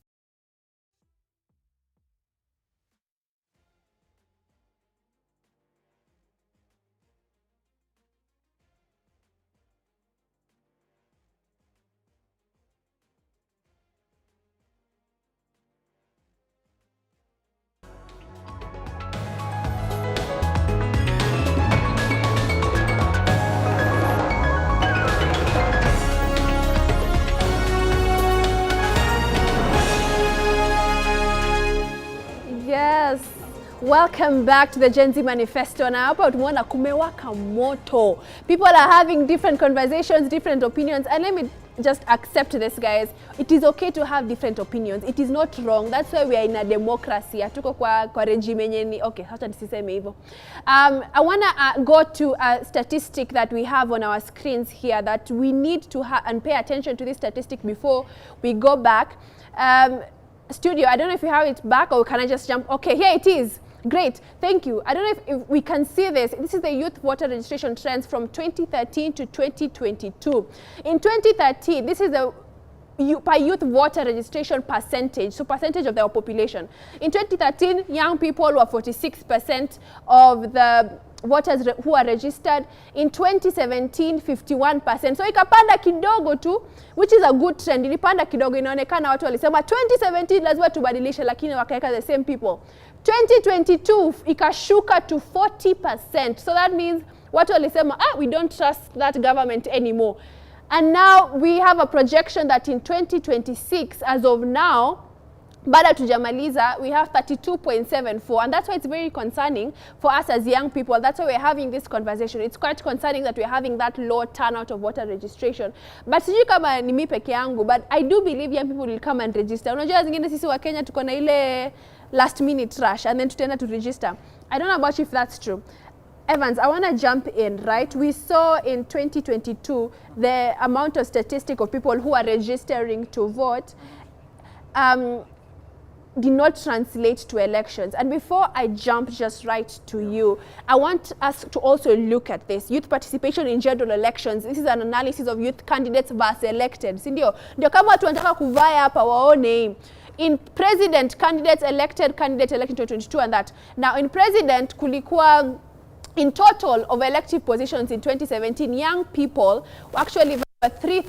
S2: Welcome back to the Gen Z Manifesto. Na hapa tumeona kumewaka moto. People are having different conversations, different opinions. And let me just accept this, guys. It is okay to have different opinions. It is not wrong. That's why we are in a democracy. Hatuko kwa regime yenye ni okay, hata nisiseme hivyo. I wanna go to a statistic that we have on our screens here that we need to and pay attention to this statistic before we go back. Studio, I don't know if you have it back or can I just jump? Okay, here it is. Great, thank you. I don't know if we can see this. This is the youth voter registration trends from 2013 to 2022. In 2013, this is the per youth voter registration percentage, so percentage of their population. In 2013, young people were 46% of the voters who are registered. In 2017, 51%. So ikapanda kidogo tu, which is a good trend. Ilipanda kidogo, inaonekana watu walisema 2017 lazima tubadilishe, lakini wakaweka the same people. 2022 ikashuka to 40%. So that means watu walisema, "Ah, we don't trust that government anymore." And now we have a projection that in 2026, as of now, bado hatujamaliza, we have 32.74, and that's why it's very concerning for us as young people. That's why we're having this conversation. It's quite concerning that we're having that low turnout of voter registration. But sijui kama ni mi peke yangu, but I do believe young people will come and register. Unajua zingine sisi Wakenya tuko na ile last minute rush and then tutaenda to register. I don't know about you if that's true. Evans, I want to jump in, right? We saw in 2022 the amount of statistic of people who are registering to vote did not translate to elections. And before I jump just right to you, I want us to also look at this. Youth participation in general elections. This is an analysis of youth candidates versus elected. Si ndio? Ndio kama watu wanataka kuvaa hapa waone hii. In president candidates elected, candidate elected 2022 and that. Now in president kulikuwa in total of elective positions in 2017, young people actually three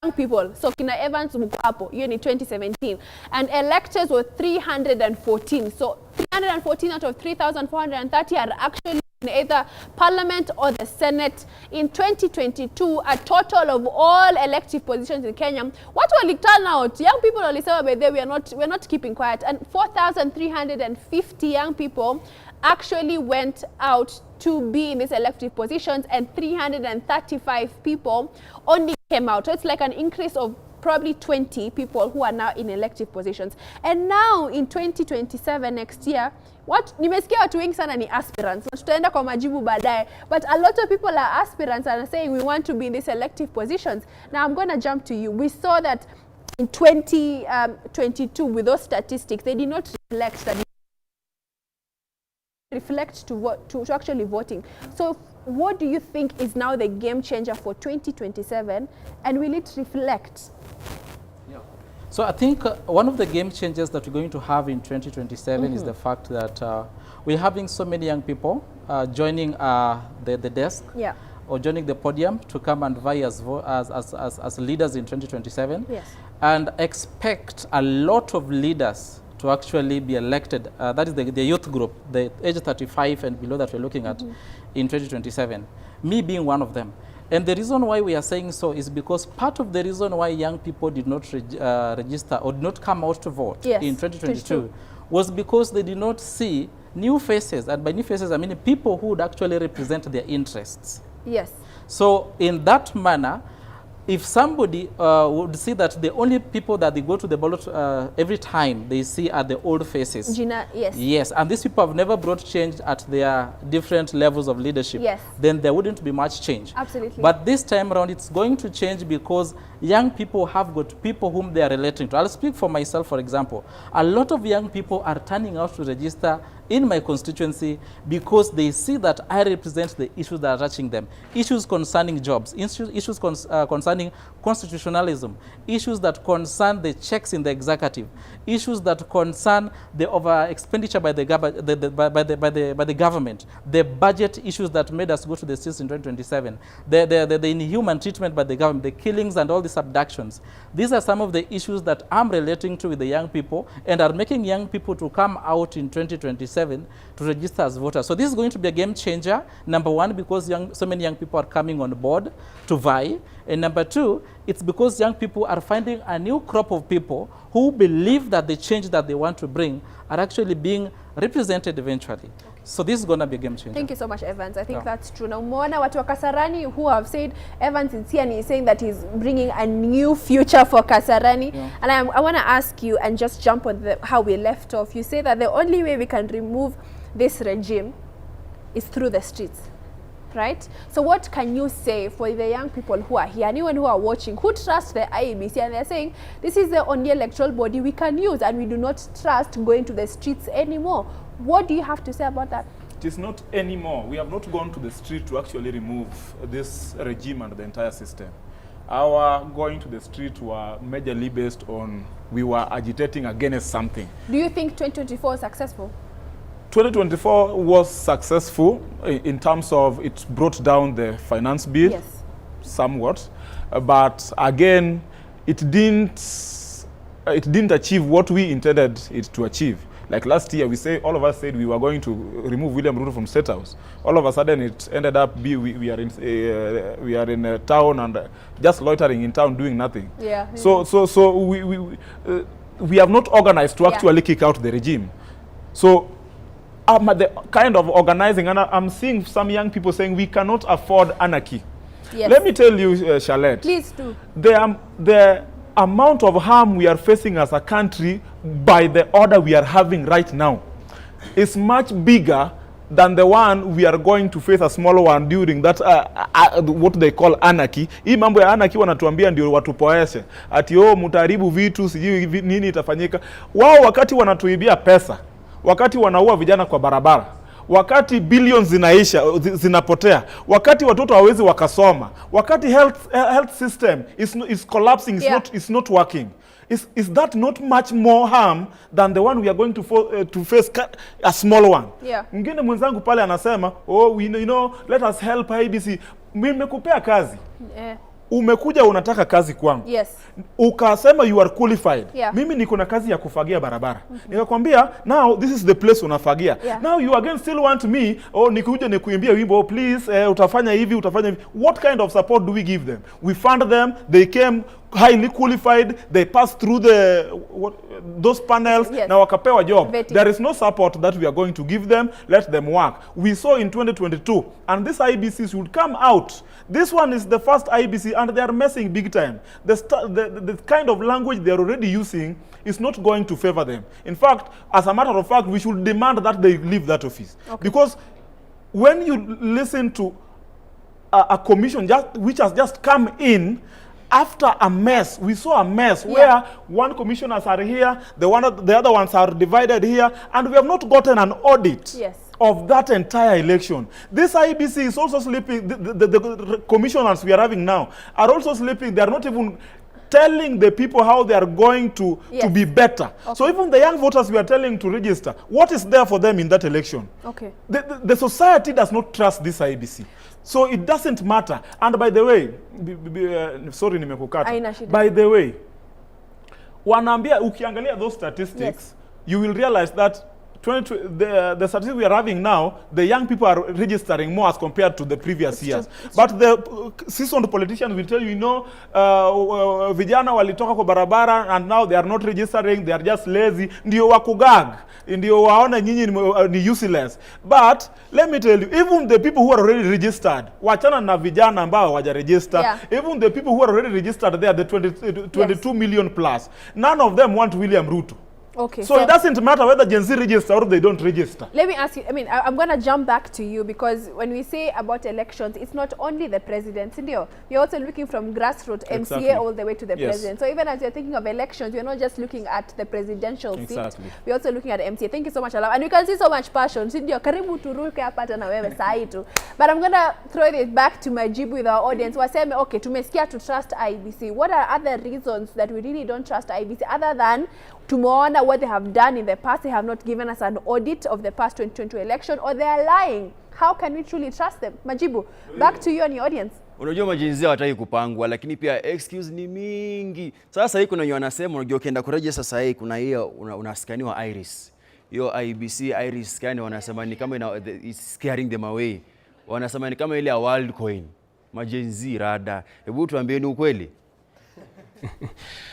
S2: young people. So kina Evans mko hapo, hiyo ni 2017. And electors were 314. So 314 out of 3,430 are actually in either parliament or the Senate. In 2022, a total of all elective positions in Kenya, watu wali turn out. Young people walisema, by the way, we are not keeping quiet. And 4,350 young people actually went out to be in these elective positions, and 335 people only came out. So it's like an increase of probably 20 people who are now in elective positions. And now in 2027, next year, what nimesikia watu wengi sana ni aspirants. Na tutaenda kwa majibu baadaye. But a lot of people are aspirants and are saying we want to be in these elective positions. Now I'm going to jump to you. We saw that in 2022 with those statistics, they did not reflect that reflect to what to actually voting. So what do you think is now the game changer for 2027, and will it reflect?
S20: So I think one of the game changers that we're going to have in 2027 is the fact that we're having so many young people joining the desk or joining the podium to come and vie as, vo- as leaders in 2027 and expect a lot of leaders to actually be elected. That is the youth group, the age 35 and below that we're looking at in 2027. Me being one of them. And the reason why we are saying so is because part of the reason why young people did not register or did not come out to vote in 2022
S2: 22.
S20: Was because they did not see new faces. And by new faces, I mean people who would actually represent their interests. So in that manner, if somebody would see that the only people that they go to the ballot every time they see are the old faces.
S2: Gina, yes.
S20: Yes, and these people have never brought change at their different levels of leadership. Then there wouldn't be much change. But this time around, it's going to change because young people have got people whom they are relating to. I'll speak for myself, for example. A lot of young people are turning out to register in my constituency because they see that I represent the issues that are touching them. Issues concerning jobs, issues concerning constitutionalism, issues that concern the checks in the executive, issues that concern the over expenditure by the, gov- the, by the government, the budget issues that made us go to the streets in 2027, the inhuman treatment by the government, the killings and all these abductions. These are some of the issues that I'm relating to with the young people and are making young people to come out in 2027. 27 to register as voters. So this is going to be a game changer. Number one, because so many young people are coming on board to vie. And number two, it's because young people are finding a new crop of people who believe that the change that they want to bring are actually being represented eventually. So this is going to be a game changer.
S2: Thank you so much, Evans. I think that's true. Now, umeona watu wa Kasarani who have said Evans is here and he's saying that he's bringing a new future for Kasarani. And I want to ask you and just jump on how we left off. You say that the only way we can remove this regime is through the streets, right? So what can you say for the young people who are here, anyone who are watching, who trust the IEBC and they're saying this is the only electoral body we can use and we do not trust going to the streets anymore? What do you have to say about that?
S8: It is not anymore. We have not gone to the street to actually remove this regime and the entire system. Our going to the street were majorly based on we were agitating against something.
S2: Do you think 2024 is successful?
S8: 2024 was successful in terms of it brought down the finance bill somewhat, but again, it didn't achieve what we intended it to achieve. Like last year, all of us said we were going to remove William Ruto from State House. All of a sudden, it ended up we are in a town and just loitering in town doing nothing. So we have not organized to actually kick out the regime. So I'm at the kind of organizing, and I'm seeing some young people saying we cannot afford anarchy.
S2: Yes.
S8: Let me tell you, Charlotte.
S2: Please do.
S8: The amount of harm we are facing as a country by the order we are having right now is much bigger than the one we are going to face, a smaller one during that what they call anarchy. Hii mambo ya anarchy wanatuambia ndio watupoeshe. Ati oh, mtaharibu vitu, sijui nini itafanyika. Wao wakati wanatuibia pesa, wakati wanaua vijana kwa barabara, wakati billions zinaisha, zinapotea, wakati watoto hawezi wakasoma, wakati health system is collapsing, is not working. Is that not much more harm than the one we are going to face, a small one? Mwingine mwenzangu pale anasema, oh, we, you know, let us help IEBC. Nimekupea kazi. Umekuja unataka kazi kwangu. Ukasema you are qualified. Mimi niko na kazi ya kufagia barabara. Nikakwambia now this is the place unafagia. Now you again still want me, oh, nikuje nikuimbie wimbo, oh, please, utafanya hivi, utafanya hivi. What kind of support do we give them? We fund them, they came highly qualified, they passed through those panels, na wakapewa job.
S2: Vetting.
S8: There is no support that we are going to give them. Let them work. We saw in 2022, and this IEBC should come out. This one is the first IEBC, and they are messing big time. The kind of language they are already using is not going to favor them. In fact, as a matter of fact, we should demand that they leave that office. Because when you listen to a commission which has just come in after a mess, we saw a mess where one commissioners are here, the other ones are divided here, and we have not gotten an audit of that entire election. This IEBC is also sleeping. The commissioners we are having now are also sleeping. They are not even telling the people how they are going to be better. So even the young voters we are telling to register, what is there for them in that election? The society does not trust this IEBC. So it doesn't matter. And by the way, sorry nimekukata.
S2: Haina shida.
S8: By the way, wanaambia ukiangalia those statistics, you will realize that the statistics we are having now, the young people are registering more as compared to the previous years. But the seasoned politicians will tell you, you know, vijana walitoka kwa barabara and now they are not registering, they are just lazy. Ndio wakugag, ndio waone nyinyi ni useless. But let me tell you, even the people who are already registered, wachana na vijana ambao hawajaregister, even the people who are already registered there, the 22 million plus, none of them want William Ruto.
S2: Okay,
S8: so it doesn't matter whether Gen Z register or they don't register.
S2: Let me ask you, I mean, I'm going to jump back to you because when we say about elections, it's not only the president, ndio? You're also looking from grassroots, MCA all the way to the president. So even as you're thinking of elections, you're not just looking at the presidential seat. We're also looking at MCA. Thank you so much, Alafu. And you can see so much passion. Ndio, karibu turuke hapa hata na wewe saa tu. But I'm going to throw this back to Majibu with our audience. Waseme, okay, tumesikia to trust IEBC. What are other reasons that we really don't trust IEBC other than tumeona what they have done in the past? They have not given us an audit of the past 2022 election, or they are lying. How can we truly trust them? Majibu, back to you and your audience.
S1: Unajua majinsia hawataki kupangwa, lakini pia excuse ni mingi. Sasa hii kuna wenye wanasema, unajua ukienda kuregister sasa hii kuna hiyo unaskaniwa iris. Hiyo IEBC iris scan wanasema ni kama it's scaring them away. Wanasema ni kama ile ya Worldcoin. MaGen Z rada. Hebu tuambie ni ukweli?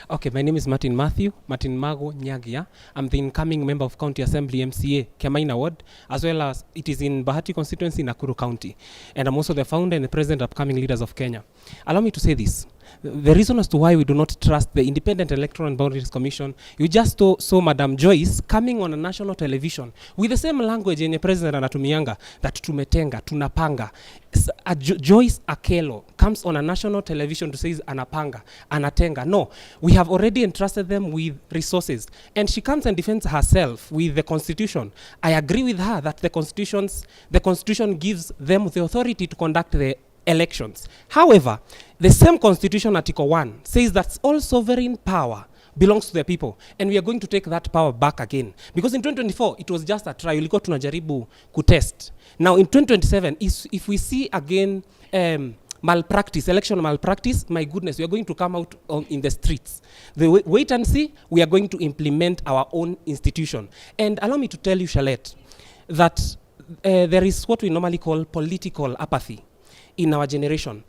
S3: Okay, my name is Martin Matthew, Martin Mago Nyagia. I'm the incoming member of County Assembly MCA, Kiamaina Ward, as well as it is in Bahati constituency, Nakuru County. And I'm also the founder and the president of Upcoming Leaders of Kenya. Allow me to say this. The reason as to why we do not trust the Independent Electoral and Boundaries Commission, you just saw Madam Joyce coming on a national television with the same language yenye president anatumianga, that tumetenga, tunapanga. Joyce Akelo comes on a national television to say anapanga, anatenga. No, we have already entrusted them with resources. And she comes and defends herself with the Constitution. I agree with her that the Constitution gives them the authority to conduct the elections. However, the same Constitution, Article 1, says that all sovereign power belongs to the people, and we are going to take that power back again. Because in 2024, it was just a trial. Ilikuwa tunajaribu kutest. Now in 2027, if we see again malpractice, election malpractice, my goodness, we are going to come out in the streets. The wait and see, we are going to implement our own institution. And allow me to tell you, Charlotte, that there is what we normally call political apathy in our generation.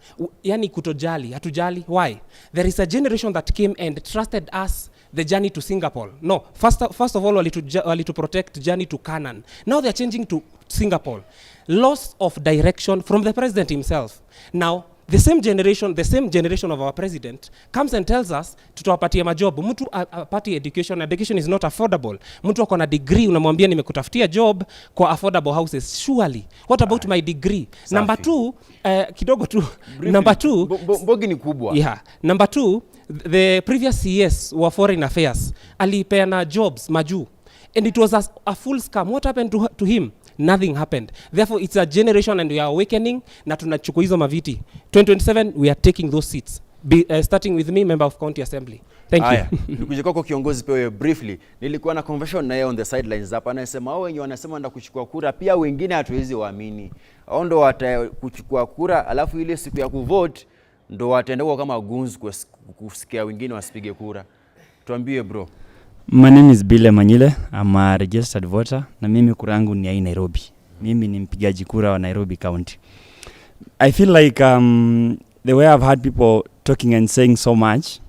S3: Yani kutojali, hatujali. Why? There is a generation that came and trusted us the journey to Singapore. No, first of all, walitu protect journey to Canaan. Now they are changing to Singapore. Loss of direction from the president himself. Now, the same generation of our president comes and tells us tutawapatia majob. Mtu apati education, education is not affordable. Mtu ako na degree unamwambia nimekutafutia job kwa affordable houses. Surely, what about my degree?
S1: Safi.
S3: Number two, kidogo tu.
S1: Briefly,
S3: Number two,
S1: Mbogi ni kubwa.
S3: Yeah. Number two, the previous CS wa foreign affairs alipeana jobs majuu, and it was a full scam. What happened to him? Nothing happened. Therefore, it's a generation and we are awakening na tunachukua hizo maviti. 2027, we are taking those seats. Starting with me, member of County Assembly. Thank you.
S1: Aya, nikuje kwako kiongozi pewe briefly. Nilikuwa na conversation na yeye on the sidelines hapa, anasema hao wenye wanasema wanaenda kuchukua kura pia wengine hatuwezi waamini. Hao ndo wata kuchukua kura, alafu ile siku ya kuvote ndo wataenda huko kama goons kusikia wengine wasipige kura. Tuambie bro.
S6: My name is Bile Manyile. I'm a registered voter na mimi kura yangu ni ya Nairobi. Mimi ni mpigaji kura wa Nairobi County. I feel like the way I've heard people talking and saying so much,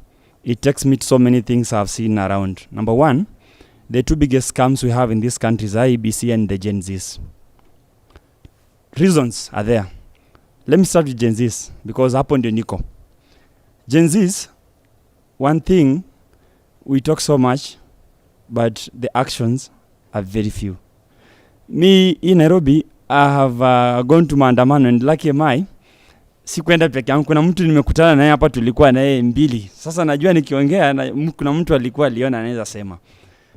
S6: it takes me to so many things I've seen around. Number one, the two biggest scams we have in this country is IEBC and the Gen Zs. Reasons are there. Let me start with Gen Zs because hapo ndio niko. Gen Zs, one thing, we talk so much, but the actions are very few. Me in Nairobi, I have gone to maandamano and lucky am I, sikuenda peke yangu. Kuna mtu nimekutana naye hapa, tulikuwa naye mbili. Sasa najua nikiongea na, kuna mtu alikuwa aliona anaweza sema.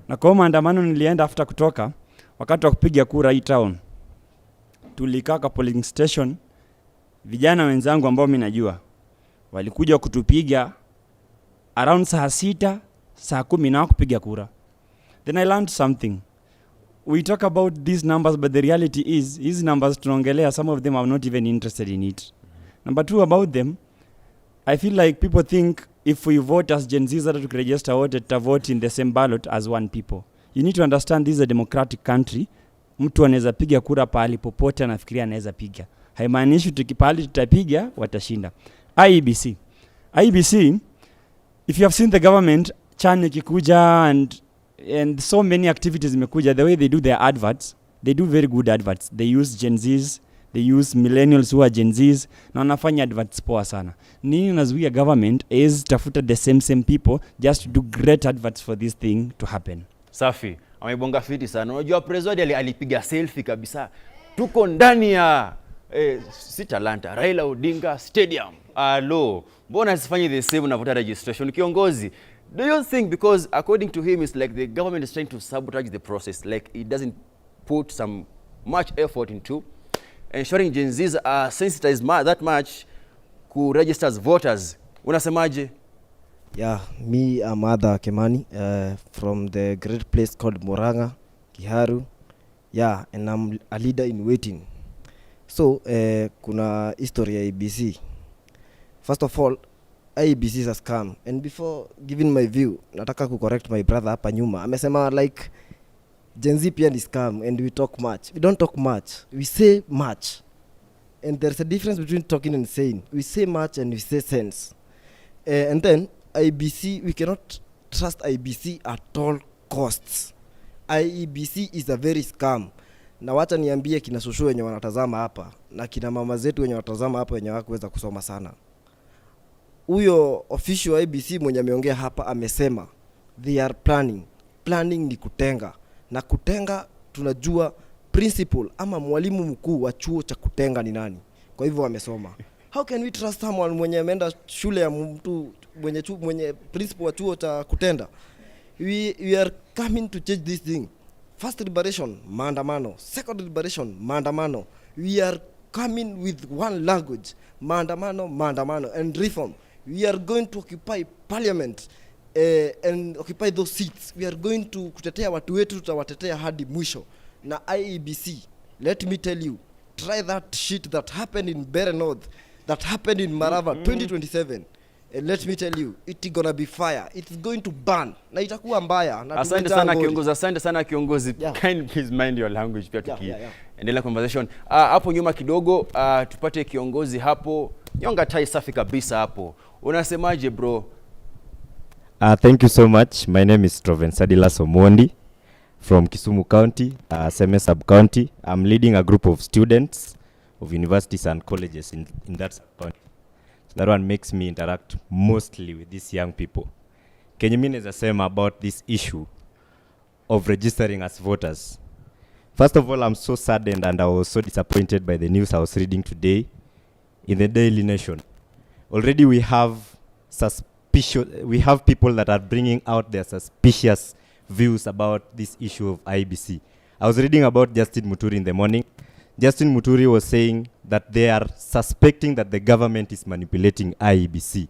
S6: Na kwa maandamano nilienda after kutoka, wakati wa kupiga kura hii town, tulikaa kwa polling station, vijana wenzangu ambao mimi najua walikuja kutupiga around saa 6, saa 10 na kupiga kura. Then I learned something. We talk about these numbers, but the reality is, these numbers tunaongelea, some of them are not even interested in it. Number two about them, I feel like people think if we vote as Gen Z, that we register wote, tuta vote in the same ballot as one people. You need to understand this is a democratic country. Mtu anaweza piga kura pahali popote anafikiria anaweza piga. Haimaanishi pahali tutapiga watashinda. IEBC. IEBC, if you have seen the government, CHAN ikikuja and so many activities zimekuja, the way they do their adverts, they do very good adverts. They use Gen Zs, they use millennials who are Gen Zs, na wanafanya adverts poa sana. Nini nazuia government is tafuta the same people just to do great adverts for this thing to happen.
S1: Safi, amebonga fiti sana. Unajua President alipiga selfie kabisa. Tuko ndani ya si Talanta, Raila Odinga Stadium. Alo, mbona asifanye the same na voter registration? Kiongozi, do you think, because according to him it's like the government is trying to sabotage the process, like it doesn't put some much effort into ensuring Gen Zs are sensitized that much ku register as voters. Unasemaje?
S9: Yeah, me, I'm Arthur Kimani, from the great place called Murang'a, Kiharu. Yeah, and I'm a leader in waiting. So, kuna history ya IEBC. First of all, IEBC is a scam. And before giving my view, nataka ku correct my brother hapa nyuma. Amesema like Gen Z pia ni scam and we talk much. We don't talk much, we say much, and there's a difference between talking and saying. We say much and we say sense. And then IEBC, we cannot trust IEBC at all costs. IEBC is a very scam. Na wacha niambie kina shosho wenye wanatazama hapa na kina mama zetu wenye wanatazama hapa wenye hawakuweza kusoma sana, huyo official wa IEBC mwenye ameongea hapa amesema they are planning. Planning ni kutenga, na kutenga tunajua principal ama mwalimu mkuu wa chuo cha kutenga ni nani. Kwa hivyo wamesoma. How can we trust someone mwenye ameenda shule ya mtu mwenye principal wa chuo cha kutenda? We are coming to change this thing. First liberation, maandamano. Second liberation, maandamano. We are coming with one language, maandamano, maandamano, and reform. We are going to occupy parliament and occupy those seats. We are going to kutetea watu wetu, tutawatetea hadi mwisho. Na IEBC, let me tell you, try that shit that happened in Mbeere North, that happened in Malava 2027. And let me tell you, it's gonna be fire. It's going to burn. Na itakuwa mbaya. Na
S1: Asante
S9: tumejaa
S1: sana
S9: ngori.
S1: Kiongozi, asante sana kiongozi.
S9: Yeah.
S1: Kind please mind your language pia
S9: Yeah,
S1: tuki
S9: yeah.
S1: endelea conversation. Hapo nyuma kidogo, tupate kiongozi hapo. Nyonga tai safi kabisa hapo. Unasemaje, bro?
S4: Thank you so much. My name is Troven Sadilas Omondi from Kisumu County, Seme Sub-County. I'm leading a group of students of universities and colleges in that sub-county. So that one makes me interact mostly with these young people. Kenye mi naeza sema about this issue of registering as voters? First of all, I'm so saddened and I was so disappointed by the news I was reading today in the Daily Nation. Already we have suspicious, we have people that are bringing out their suspicious views about this issue of IEBC. I was reading about Justin Muturi in the morning. Justin Muturi was saying that they are suspecting that the government is manipulating IEBC.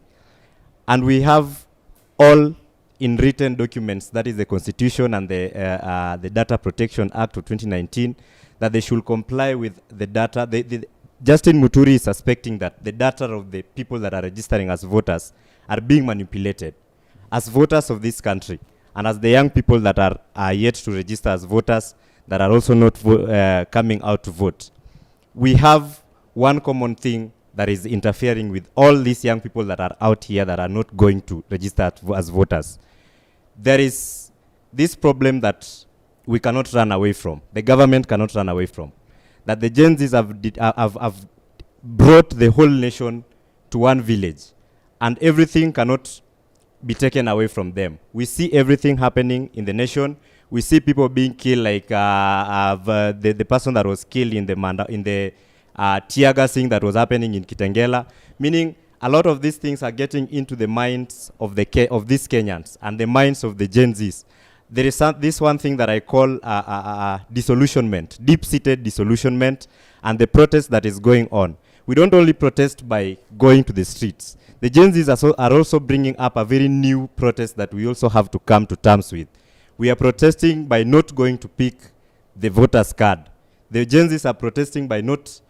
S4: And we have all in written documents, that is the Constitution and the Data Protection Act of 2019, that they should comply with the data. Justin Muturi is suspecting that the data of the people that are registering as voters are being manipulated. As voters of this country, and as the young people that are yet to register as voters, that are also not coming out to vote, we have one common thing that is interfering with all these young people that are out here that are not going to register as voters. There is this problem that we cannot run away from. The government cannot run away from. That the Gen Zs have brought the whole nation to one village, and everything cannot be taken away from them. We see everything happening in the nation. We see people being killed, like the person that was killed in the Manda, in the tear gassing that was happening in Kitengela. Meaning, a lot of these things are getting into the minds of these Kenyans and the minds of the Gen Zs. There is this one thing that I call disillusionment, deep-seated disillusionment, and the protest that is going on. We don't only protest by going to the streets. The Gen Zs are also bringing up a very new protest that we also have to come to terms with. We are protesting by not going to pick the voter's card. The Gen Zs are protesting by not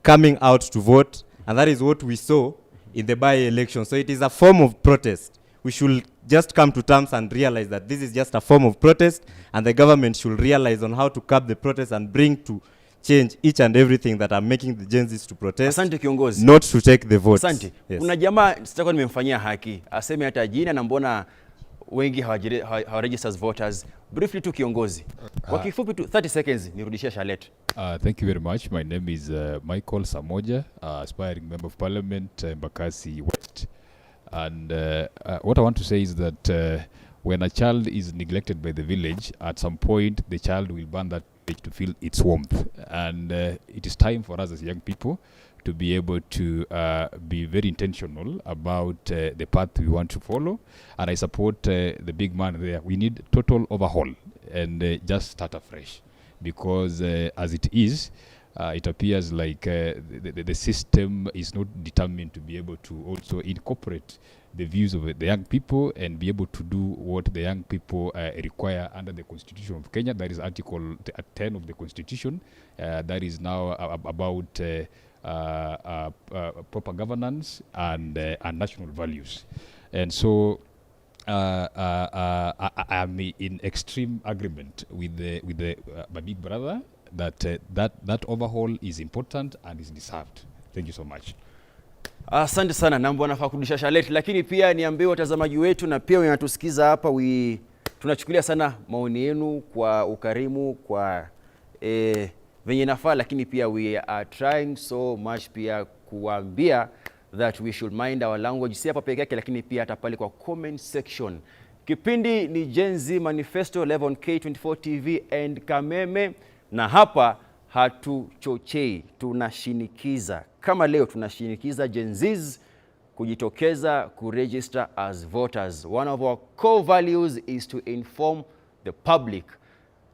S4: coming out to vote, and that is what we saw in the by-election. So it is a form of protest. We should just come to terms and realize that this is just a form of protest, and the government should realize on how to curb the protest and bring to change each and everything that are making the Gen Zs to protest.
S1: Asante kiongozi.
S4: Not to take the votes.
S1: Asante.
S4: Yes.
S1: Kuna jamaa sitakuwa nimemfanyia haki, aseme hata jina na mbona wengi hawaregister as voters. Briefly tu kiongozi. Kwa kifupi tu 30 seconds nirudishie Shalet.
S5: Thank you very much. My name is Michael Samoja, aspiring member of parliament, Embakasi West. And what I want to say is that when a child is neglected by the village, at some point the child will burn that village to feel its warmth. And it is time for us as young people to be able to be very intentional about the path we want to follow. And I support the big man there. We need total overhaul and just start afresh. Because as it is, it appears like the system is not determined to be able to also incorporate the views of the young people and be able to do what the young people require under the Constitution of Kenya. That is Article 10 of the Constitution. That is now about proper governance and national values. And so I am in extreme agreement with my big brother that overhaul is important and is deserved. Thank you so much.
S1: Asante sana. Nambo anafaa kurudisha Shalet, lakini pia niambie watazamaji wetu na pia wenye wanatusikiza hapa, tunachukulia sana maoni yenu kwa ukarimu, kwa venye nafaa, lakini pia we are trying so much pia kuambia that we should mind our language, si hapa peke yake, lakini pia hata pale kwa comment section. Kipindi ni Gen Z Manifesto live on K24 TV and Kameme, na hapa hatuchochei, tunashinikiza. Kama leo tunashinikiza Gen Zs kujitokeza kuregister as voters. One of our core values is to inform the public.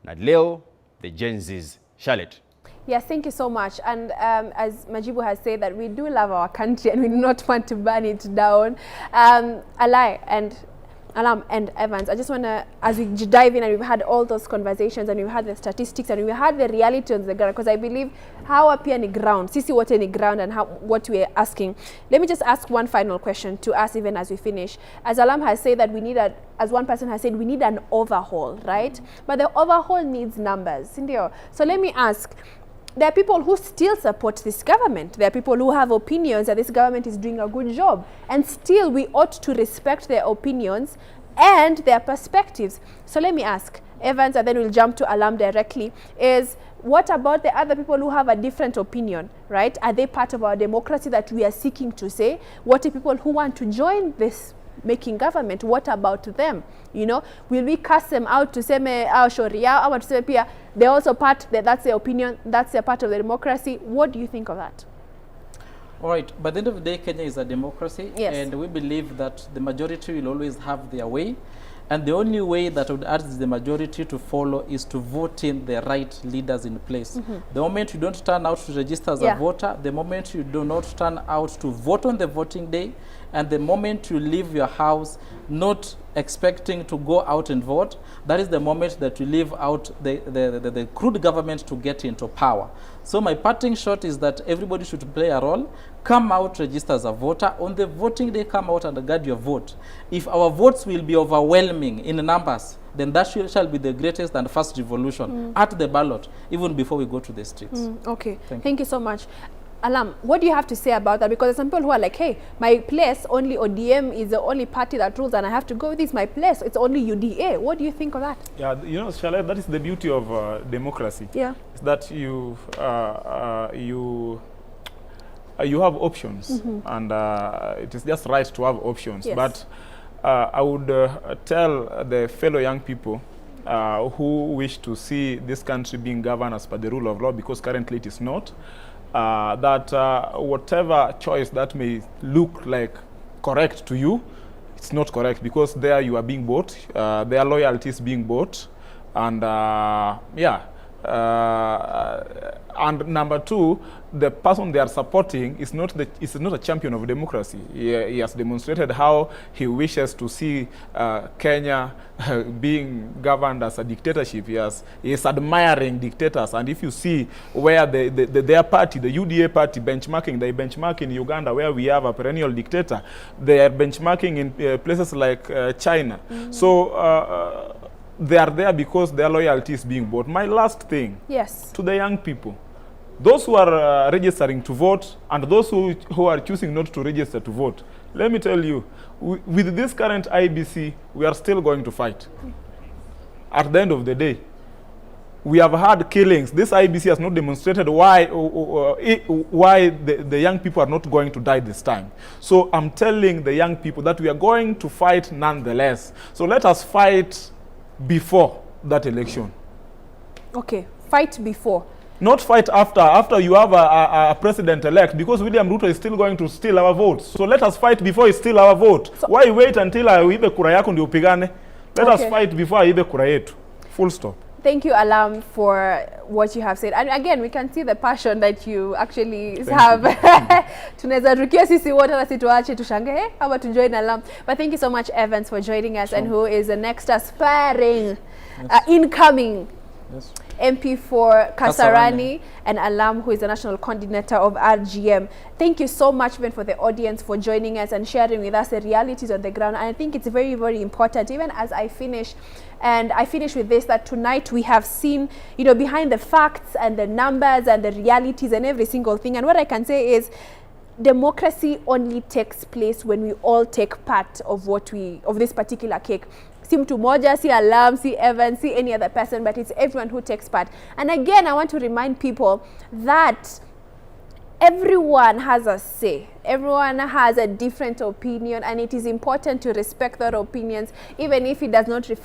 S1: Na leo the Gen Zs. Charlotte.
S2: Yes, thank you so much. And as Majibu has said, that we do love our country and we do not want to burn it down. Alai and Alam and Evans, I just want to, as we dive in and we've had all those conversations and we've had the statistics and we've had the reality on the ground, because I believe hawa pia ni ground, sisi wote ni ground and how, what we're asking. Let me just ask one final question to us even as we finish. As Alam has said that we need a, as one person has said, we need an overhaul, right? But the overhaul needs numbers, sindio? So let me ask, there are people who still support this government. There are people who have opinions that this government is doing a good job. And still, we ought to respect their opinions and their perspectives. So let me ask Evans, and then we'll jump to Alam directly, is what about the other people who have a different opinion, right? Are they part of our democracy that we are seeking to say? What if people who want to join this making government, what about them? Will we cast them out tuseme au shauri yao, ama tuseme pia they're also part, that's their opinion, that's their part of the democracy? What do you think of that?
S20: All right. By the end of the day, Kenya is a democracy, and we believe that the majority will always have their way. And the only way that would urge the majority to follow is to vote in the right leaders in place. The moment you don't turn out to register as a voter, the moment you do not turn out to vote on the voting day, and the moment you leave your house not expecting to go out and vote, that is the moment that you leave out the crude government to get into power. So my parting shot is that everybody should play a role. Come out, register as a voter. On the voting day, come out and guard your vote. If our votes will be overwhelming in numbers, then that shall be the greatest and first revolution at the ballot, even before we go to the streets.
S2: Okay,
S20: Thank
S2: thank you so much. Alam, what do you have to say about that? Because there's some people who are like, hey, my place, only ODM is the only party that rules and I have to go with this, my place, it's only UDA. What do you think of that?
S8: Yeah, Charlotte, that is the beauty of democracy. It's that you have options, and it is just right to have options. But I would tell the fellow young people who wish to see this country being governed as per the rule of law, because currently it is not, that whatever choice that may look like correct to you, it's not correct, because there you are being bought, their loyalty is being bought, and yeah. And number two, the person they are supporting is not a champion of democracy. He has demonstrated how he wishes to see Kenya being governed as a dictatorship. He is admiring dictators. And if you see where their party, the UDA party, benchmarking, they benchmark in Uganda, where we have a perennial dictator. They are benchmarking in places like China. So they are there because their loyalty is being bought. My last thing to the young people, those who are registering to vote and those who are choosing not to register to vote, let me tell you, with this current IEBC, we are still going to fight. At the end of the day, we have had killings. This IEBC has not demonstrated why the young people are not going to die this time. So I'm telling the young people that we are going to fight nonetheless. So let us fight before that election.
S2: Okay, fight before.
S8: Not fight after you have a president-elect, because William Ruto is still going to steal our votes. So let us fight before he steal our vote. Why wait until aibe kura yako ndio upigane? Let us fight before aibe kura yetu. Full stop.
S2: Thank you, Alam, for what you have said. And again, we can see the passion that you actually
S8: Thank
S2: have. Tunaweza rukia sisi wote na situache tushangae, eh, ama to join Alam. But thank you so much, Evans, for joining us, and who is the next aspiring, incoming
S20: Yes.
S2: MP for Kasarani, and Alam, who is the national coordinator of RGM. Thank you so much, even for the audience, for joining us and sharing with us the realities on the ground. And I think it's very, very important, even as I finish, and I finish with this, that tonight we have seen, behind the facts and the numbers and the realities and every single thing. And what I can say is, democracy only takes place when we all take part of what we of this particular cake. Si mtu moja, si Alam, si Evan, si any other person, but it's everyone who takes part. And again, I want to remind people that everyone has a say. Everyone has a different opinion, and it is important to respect their opinions, even if it does not reflect